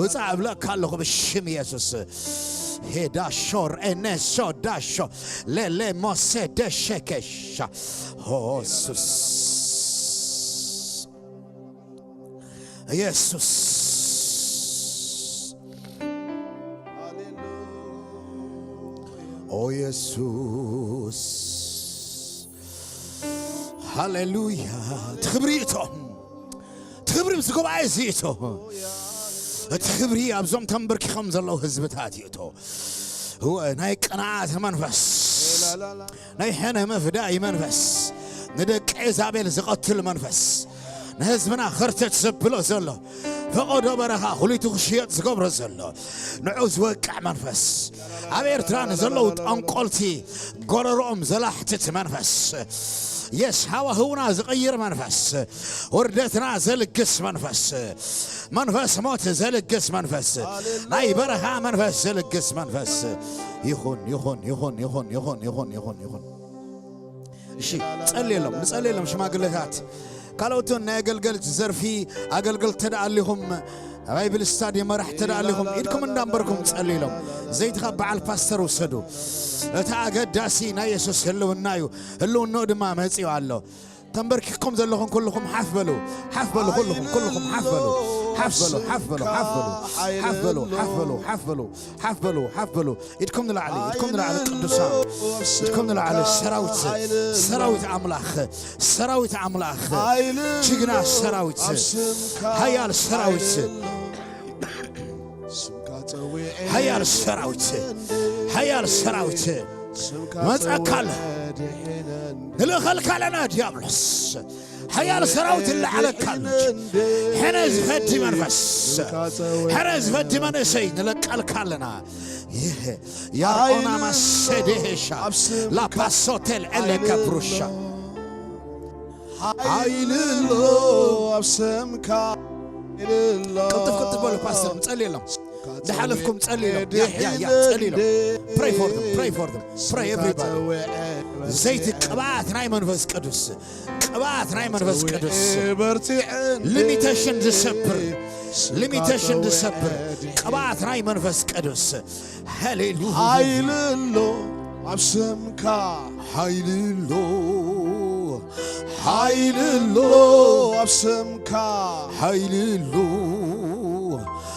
ውጻእ እብለካ ኣለኹ ብሽም የሱስ። ሄዳሾ ሬኔሶ ዳሾ ሌሌ ሞሴ ደሸከሻ ሆሱስ የሱስ። ኦ የሱስ። ሃሌሉያ። እቲ ክብሪ ይእቶ። እቲ ክብሪ ኣብዚ ጉባኤ እዚ ይእቶ። እቲ ክብሪ ኣብዞም ተንበርኪኾም ዘለዉ ህዝብታት ይእቶ። እወ፣ ናይ ቅንዓት መንፈስ፣ ናይ ሕነ ምፍዳይ መንፈስ፣ ንደቂ ኤዛቤል ዝቐትል መንፈስ፣ ንህዝብና ኸርተት ዘብሎ ዘሎ፣ ፈቐዶ በረኻ ኩሊቱ ክሽየጥ ዝገብሮ ዘሎ፣ ንዑ ዝወቅዕ መንፈስ፣ ኣብ ኤርትራ ንዘለዉ ጠንቆልቲ ጎረሮኦም ዘላሕትት መንፈስ፣ የስ ሃዋህውና ዝቕይር መንፈስ፣ ውርደትና ዘልግስ መንፈስ፣ መንፈስ ሞት ዘልግስ መንፈስ፣ ናይ በረኻ መንፈስ ዘልግስ መንፈስ ይኹን፣ ይኹን፣ ይኹን። እሺ፣ ጸልየሎም፣ ንጸልየሎም ሽማግለታት። ካልኦትን ናይ ኣገልገልቲ ዘርፊ ኣገልገልቲ ተደኣ ኣሊኹም፣ ባይብል ስታዲ መራሕ ተደኣ ኣሊኹም፣ ኢድኩም እንዳንበርኩም ጸልይሎም። ዘይትኻ በዓል ፓስተር ውሰዱ። እቲ ኣገዳሲ ናይ የሱስ ህልውና እዩ። ህልውናኡ ድማ መጺኡ ኣሎ። ተንበርኪኽኩም ዘለኹም ኩልኹም ሓፍ በሉ፣ ሓፍ በሉ፣ ኩልኹም፣ ኩልኹም ሓፍ በሉ፣ ሓፍ በሉ፣ ሓፍ በሉ፣ ሓፍ በሉ፣ ሓፍ በሉ፣ ሓፍ በሉ፣ ሓፍ በሉ፣ ሓፍ በሉ፣ ሓፍ በሉ። ኢድኩም ንላዕሊ፣ ኢድኩም ንላዕሊ ቅዱሳን፣ ኢድኩም ንላዕሊ ሰራዊት፣ ሰራዊት ኣምላኽ፣ ሰራዊት ኣምላኽ፣ ጅግና ሰራዊት፣ ሓያል ሰራዊት፣ ሓያል ሰራዊት፣ ሓያል ሰራዊት መጻካ ኣሎ። ንልእኸልካ ኣለና ዲያብሎስ። ሓያል ሰራዊት ንላዕለካ ኣሎ። ሕነ ዝፈዲ መንፈስ፣ ሕነ ዝፈዲ መንእሰይ ንለቀልካ ኣለና። ይህ ያሮና ማሰዴሻ ላፓሶቴል ኤሌካ ብሩሻ። ሓይሊ ኣሎ ኣብ ስምካ፣ ሓይሊ ኣሎ። ቅልጥፍ ቅልጥፍ በሉ ፓስተር፣ ንጸልየሎም። ዝሓለፍኩም ጸልይሎም። ያ፣ ያ፣ ያ፣ ጸልይሎም። Pray for them, pray for them, pray everybody. ዘይቲ ቅብኣት ናይ መንፈስ ቅዱስ፣ ቅብኣት ናይ መንፈስ ቅዱስ። ሊሚቴሽን ዝሰብር፣ ሊሚቴሽን ዝሰብር ቅብኣት ናይ መንፈስ ቅዱስ። ሃሌሉያ። ሓይሊ ኣሎ ኣብ ስምካ፣ ሓይሊ ኣሎ፣ ሓይሊ ኣሎ ኣብ ስምካ፣ ሓይሊ ኣሎ።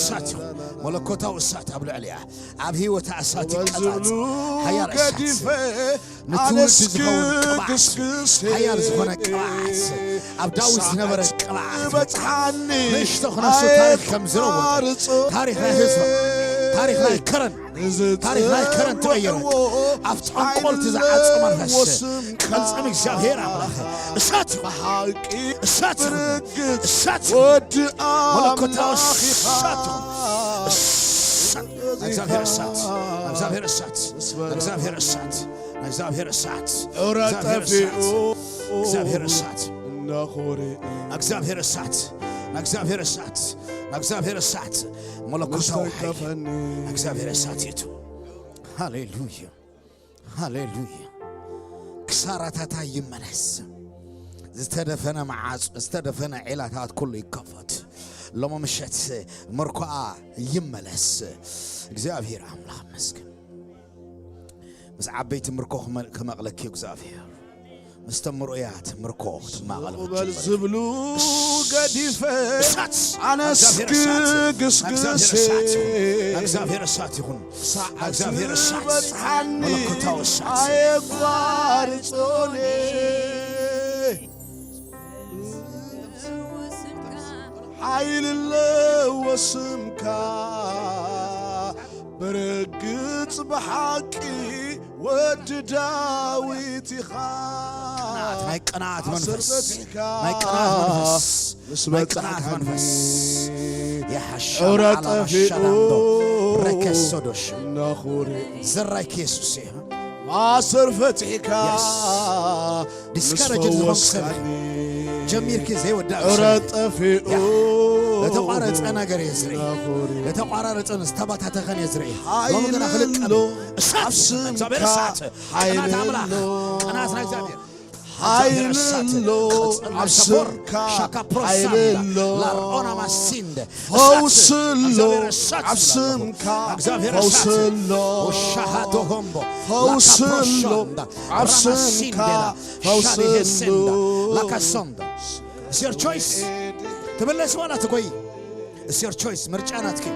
እሳት ይኹን። መለኮታዊ እሳት ኣብ ልዕሊኣ፣ ኣብ ህይወታ እሳት ይቀጻጸ። ሓያል እሳት፣ ንትውልዲ ዝኸውን ቅብዓት፣ ሓያል ዝኾነ ቅብዓት፣ ኣብ ዳዊት ዝነበረ ቅብዓት፣ ንእሽቶ ክነሱ ታሪኽ ከም ዝለወጠ፣ ታሪኽ ናይ ህዝባ፣ ታሪኽ ናይ ከረን፣ ታሪኽ ናይ ከረን ተቐየረ። ኣብ ጠንቆልቲ ዝዓጹ መንፈስ፣ ቅልጽም እግዚኣብሔር ኣምላኽ፣ እሳት ይኹን፣ እሳት ይኹን፣ እሳት ይኹን። መለኮታዊ እሳት ይኹን። እሳት፣ እግዚኣብሔር እሳት፣ እግዚኣብሔር እሳት፣ እግዚኣብሔር እሳት፣ እግዚኣብሔር እሳት፣ እግዚኣብሔር እሳት፣ እግዚኣብሔር እሳት፣ እግዚኣብሔር እሳት፣ እግዚኣብሔር እሳት፣ እግዚኣብሔር እሳት፣ መለኮታዊ ሓይሊ እግዚኣብሔር እሳት ይእቱ። ሃሌሉያ፣ ሃሌሉያ። ክሳራታታ ይመለስ። ዝተደፈነ መዓጹ፣ ዝተደፈነ ዒላታት ኩሉ ይከፈት። ሎሚ ምሸት ምርኮኣ ይመለስ። እግዚኣብሔር ኣምላኽ ይመስገን። ምስ ዓበይቲ ምርኮ ክመ-፣ ክመቕለኪ እግዚኣብሔር። ምስ ተምርኡያት ምርኮ ክትማቐል ክትጅምር። ዝብሉ ገዲፈ እሳት! ኣነስ እግዚኣብሔር እሳት! ክግስግስ እግዚኣብሔር እሳት ይኹን! እግዚኣብሔር እሳት ይኹን! ሰዓት እግዚኣብሔር እሳት! በጽሓኒ መለኮታዊ እሳት! ኣየቋርጾኒ። ሓይሊ ኣለዎ ስምካ፣ ብርግጽ ብሓቂ ወዲ ዳዊት ኢኻ። ቅንዓት፣ ናይ ቅንዓት መንፈስ፣ ናይ ቅንዓት መንፈስ፣ ናይ ቅንዓት መንፈስ። የሓሻ ዑረ ጠፊኡ ሻዳንዶ ረከሶዶሽ። እናኹሪ ዝራይክ የሱስ እየ። ማእሰር ፈቲሕካ ዲስካረጅ ዝኾንክ ሰብ ኢኺ። ጀሚርኪ ዘይወዳእ ሰብ ኢኺ። ያ፣ ዝተቋረጸ ነገር እየ ዝርኢ። ዝተቋራረጸን ዝተባታተኸን እየ ዝርኢ። ሎሚ ግና ክልቀም። እሳት፣ እግዚኣብሔር እሳት፣ ቅናት ኣምላኽ፣ ቅናት ናይ እግዚኣብሔር። እግዚኣብሔር እሳት፣ ቅጽል ናይ ሰቦር፣ ሻካ ፕሮሳንዳ፣ ላርኦና ማሲንደ። ፈውስ ኣሎ እግዚኣብሔር እሳት ኣብ ስምካ። እግዚኣብሔር እሳት። ፈውስ ኣሎ። ወሻሃዶ ሆምቦ። ፈውስ ኣሎ ላካ ፕሮሾንዳ። ኣብ ስምካ። ራማሲንዴላ። ፈውስ ሻዲሄ ኣሎ። ሴንዳ። ላካ ሶንዳ። It's your choice። ትምለስ ዋላ ትጎይ? It's your choice። ምርጫ ናትኪ።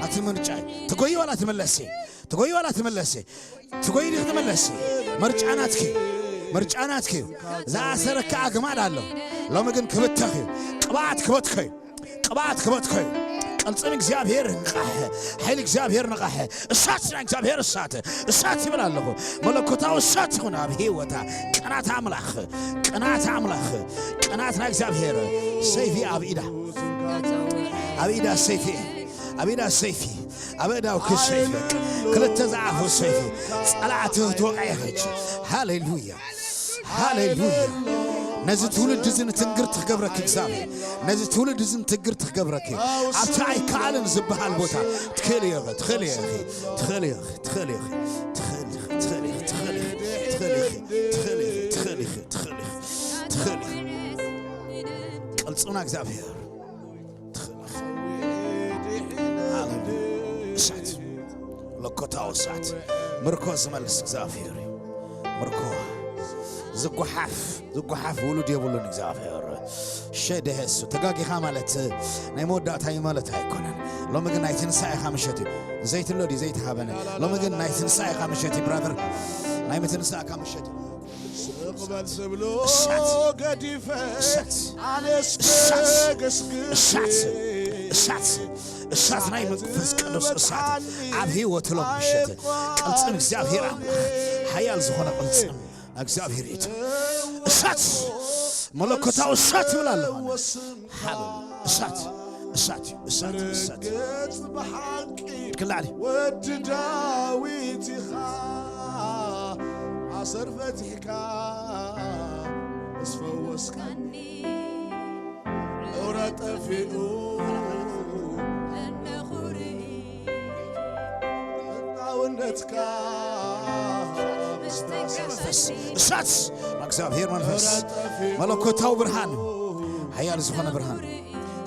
ኣቲ ምርጫ። ትጎይ ዋላ ትምለሲ? ትጎይ ዋላ ትምለሲ? ትጎይ ዲኺ ትምለሲ? ምርጫ ናትኪ። ምርጫ ናትኪ እዩ። ዝኣሰረካ ኣግማድ ኣሎ። ሎሚ ግን ክብተኽ እዩ። ቅብኣት ክበትኮ እዩ። ቅብኣት ክበትኮ እዩ። ቅልጽም እግዚኣብሔር ንቓሕ። ሓይሊ እግዚኣብሔር ንቓሕ። እሳት ናይ እግዚኣብሔር እሳት። እሳት ይብል ኣለኹ። መለኮታዊ እሳት ይኹን ኣብ ህይወታ። ቅናት ኣምላኽ። ቅናት ኣምላኽ። ቅናት ናይ እግዚኣብሔር። ሰይፊ ኣብ ኢዳ። ኣብ ኢዳ ሰይፊ። ኣብ ኢዳ ሰይፊ። ኣብ እዳውኪ ሰይፊ። ክልተ ዝዓፉ ሰይፊ። ጸላእቲ ትወቕዒ ኸች። ሃሌሉያ። ሃሌሉያ። ነዚ ትውልድ እዚ ንትንግርቲ ክገብረኪ እግዚኣብሔር። ነዚ ትውልድ እዚ ንትንግርቲ ክገብረኪ። ኣብቲ ኣይከኣልን ዝበሃል ቦታ ትኽእሊ ኢኺ፣ ትኽእሊ ኢኺ፣ ትኽእሊ ኢኺ፣ ትኽእሊ ኢኺ፣ ትኽእሊ ኢኺ፣ ትኽእሊ ኢኺ፣ ትኽእሊ ኢኺ፣ ትኽእሊ ኢኺ፣ ትኽእሊ ኢኺ፣ ትኽእሊ ኢኺ። ቅልጽምና እግዚኣብሔር። ትኽእል። ሃሌሉያ። እሳት፣ መለኮታዊ እሳት፣ ምርኮ ዝመልስ እግዚኣብሔር እዩ። ምርኮ ዝጓሓፍ፣ ዝጓሓፍ ውሉድ የብሉን እግዚኣብሔር። ሸደሀሱ፣ ተጋጊኻ ማለት ናይ መወዳእታ እዩ ማለት ኣይኮነን። ሎሚ ግን ናይ ትንሳኤኻ ምሸት እዩ። ዘይት ኣሎ ድዩ? ዘይት ሃበነ። ሎሚ ግን ናይ ትንሳኤኻ ምሸት እዩ ብራዘር። ናይ ምትንሳእካ ምሸት እዩ። ስቕ በል ዝብሎ እሳት፣ ገዲፈ እሳት፣ ኣነስ እሳት፣ ከገስግስ እሳት፣ እሳት፣ እሳት ናይ መንፈስ ቅዱስ እሳት ኣብ ህይወት ሎም ምሸት። ቅልጽም እግዚኣብሔር ኣምላኽ፣ ሓያል ዝኾነ ቅልጽም እግዚኣብሔር እዩ። እሳት፣ መለኮታዊ እሳት ይብል ኣለኹ። ሃሌሉያ። እሳት፣ እሳት እዩ፣ እሳት፣ እሳት። ርግጽ ብሓቂ ክላዕሊ። ወዲ ዳዊት ኢኻ፣ ኣሰር ፈቲሕካ ምስ ፈወስካኒ፣ ዕውረ ጠፊኡ እናኹርኢ፣ ህላውነትካ ምስ ተሰሰ። እሳት፣ እግዚኣብሔር መንፈስ፣ መለኮታዊ ብርሃን፣ ሓያል ዝኾነ ብርሃን።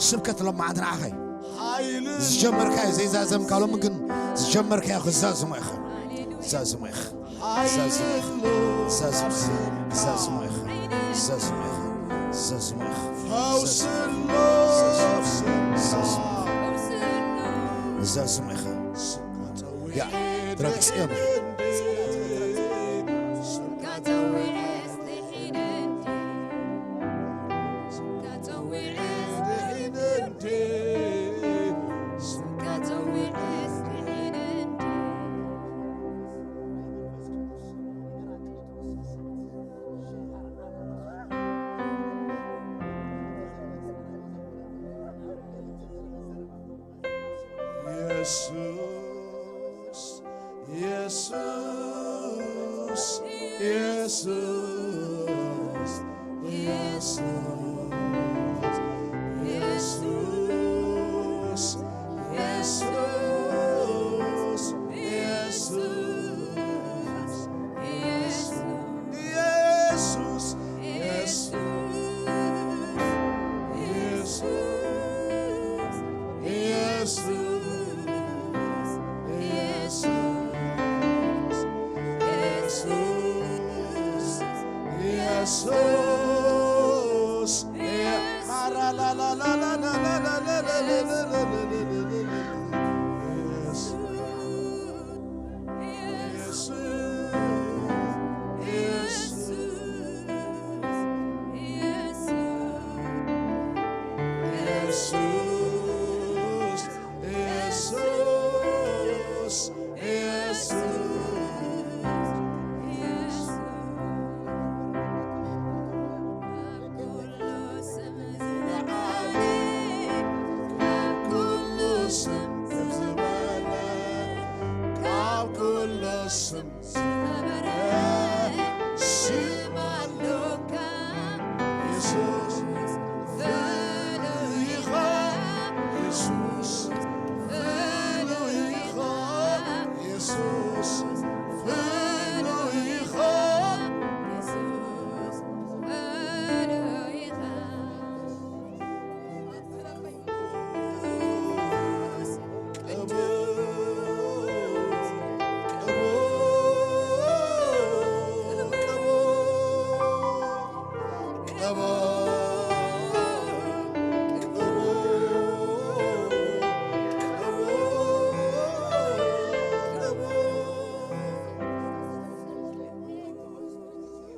ስብከት ሎማዓንቲ ንዓኻ እዩ። ዝጀመርካዮ ዘይዛዘምካ፣ ሎሚ ግን ዝጀመርካዮ ክዛዝሞ ኢኻ። ዛዝሞ ኢኻ። ዛዝሞ ኢኻ። ዛዝሞ ኢኻ። ዛዝሞ ኢኻ። ዛዝሞ ኢኻ። ዛዝሞ ኢኻ። ዛዝሞ ኢኻ። ያ፣ ትረግጽ እዮም። ኢየሱስ፣ ኢየሱስ፣ ኢየሱስ፣ ኢየሱስ፣ ኢየሱስ፣ ኢየሱስ፣ ኢየሱስ፣ ኢየሱስ፣ ኢየሱስ፣ ኢየሱስ፣ ኢየሱስ፣ ኢየሱስ፣ ኢየሱስ፣ ኢየ-፣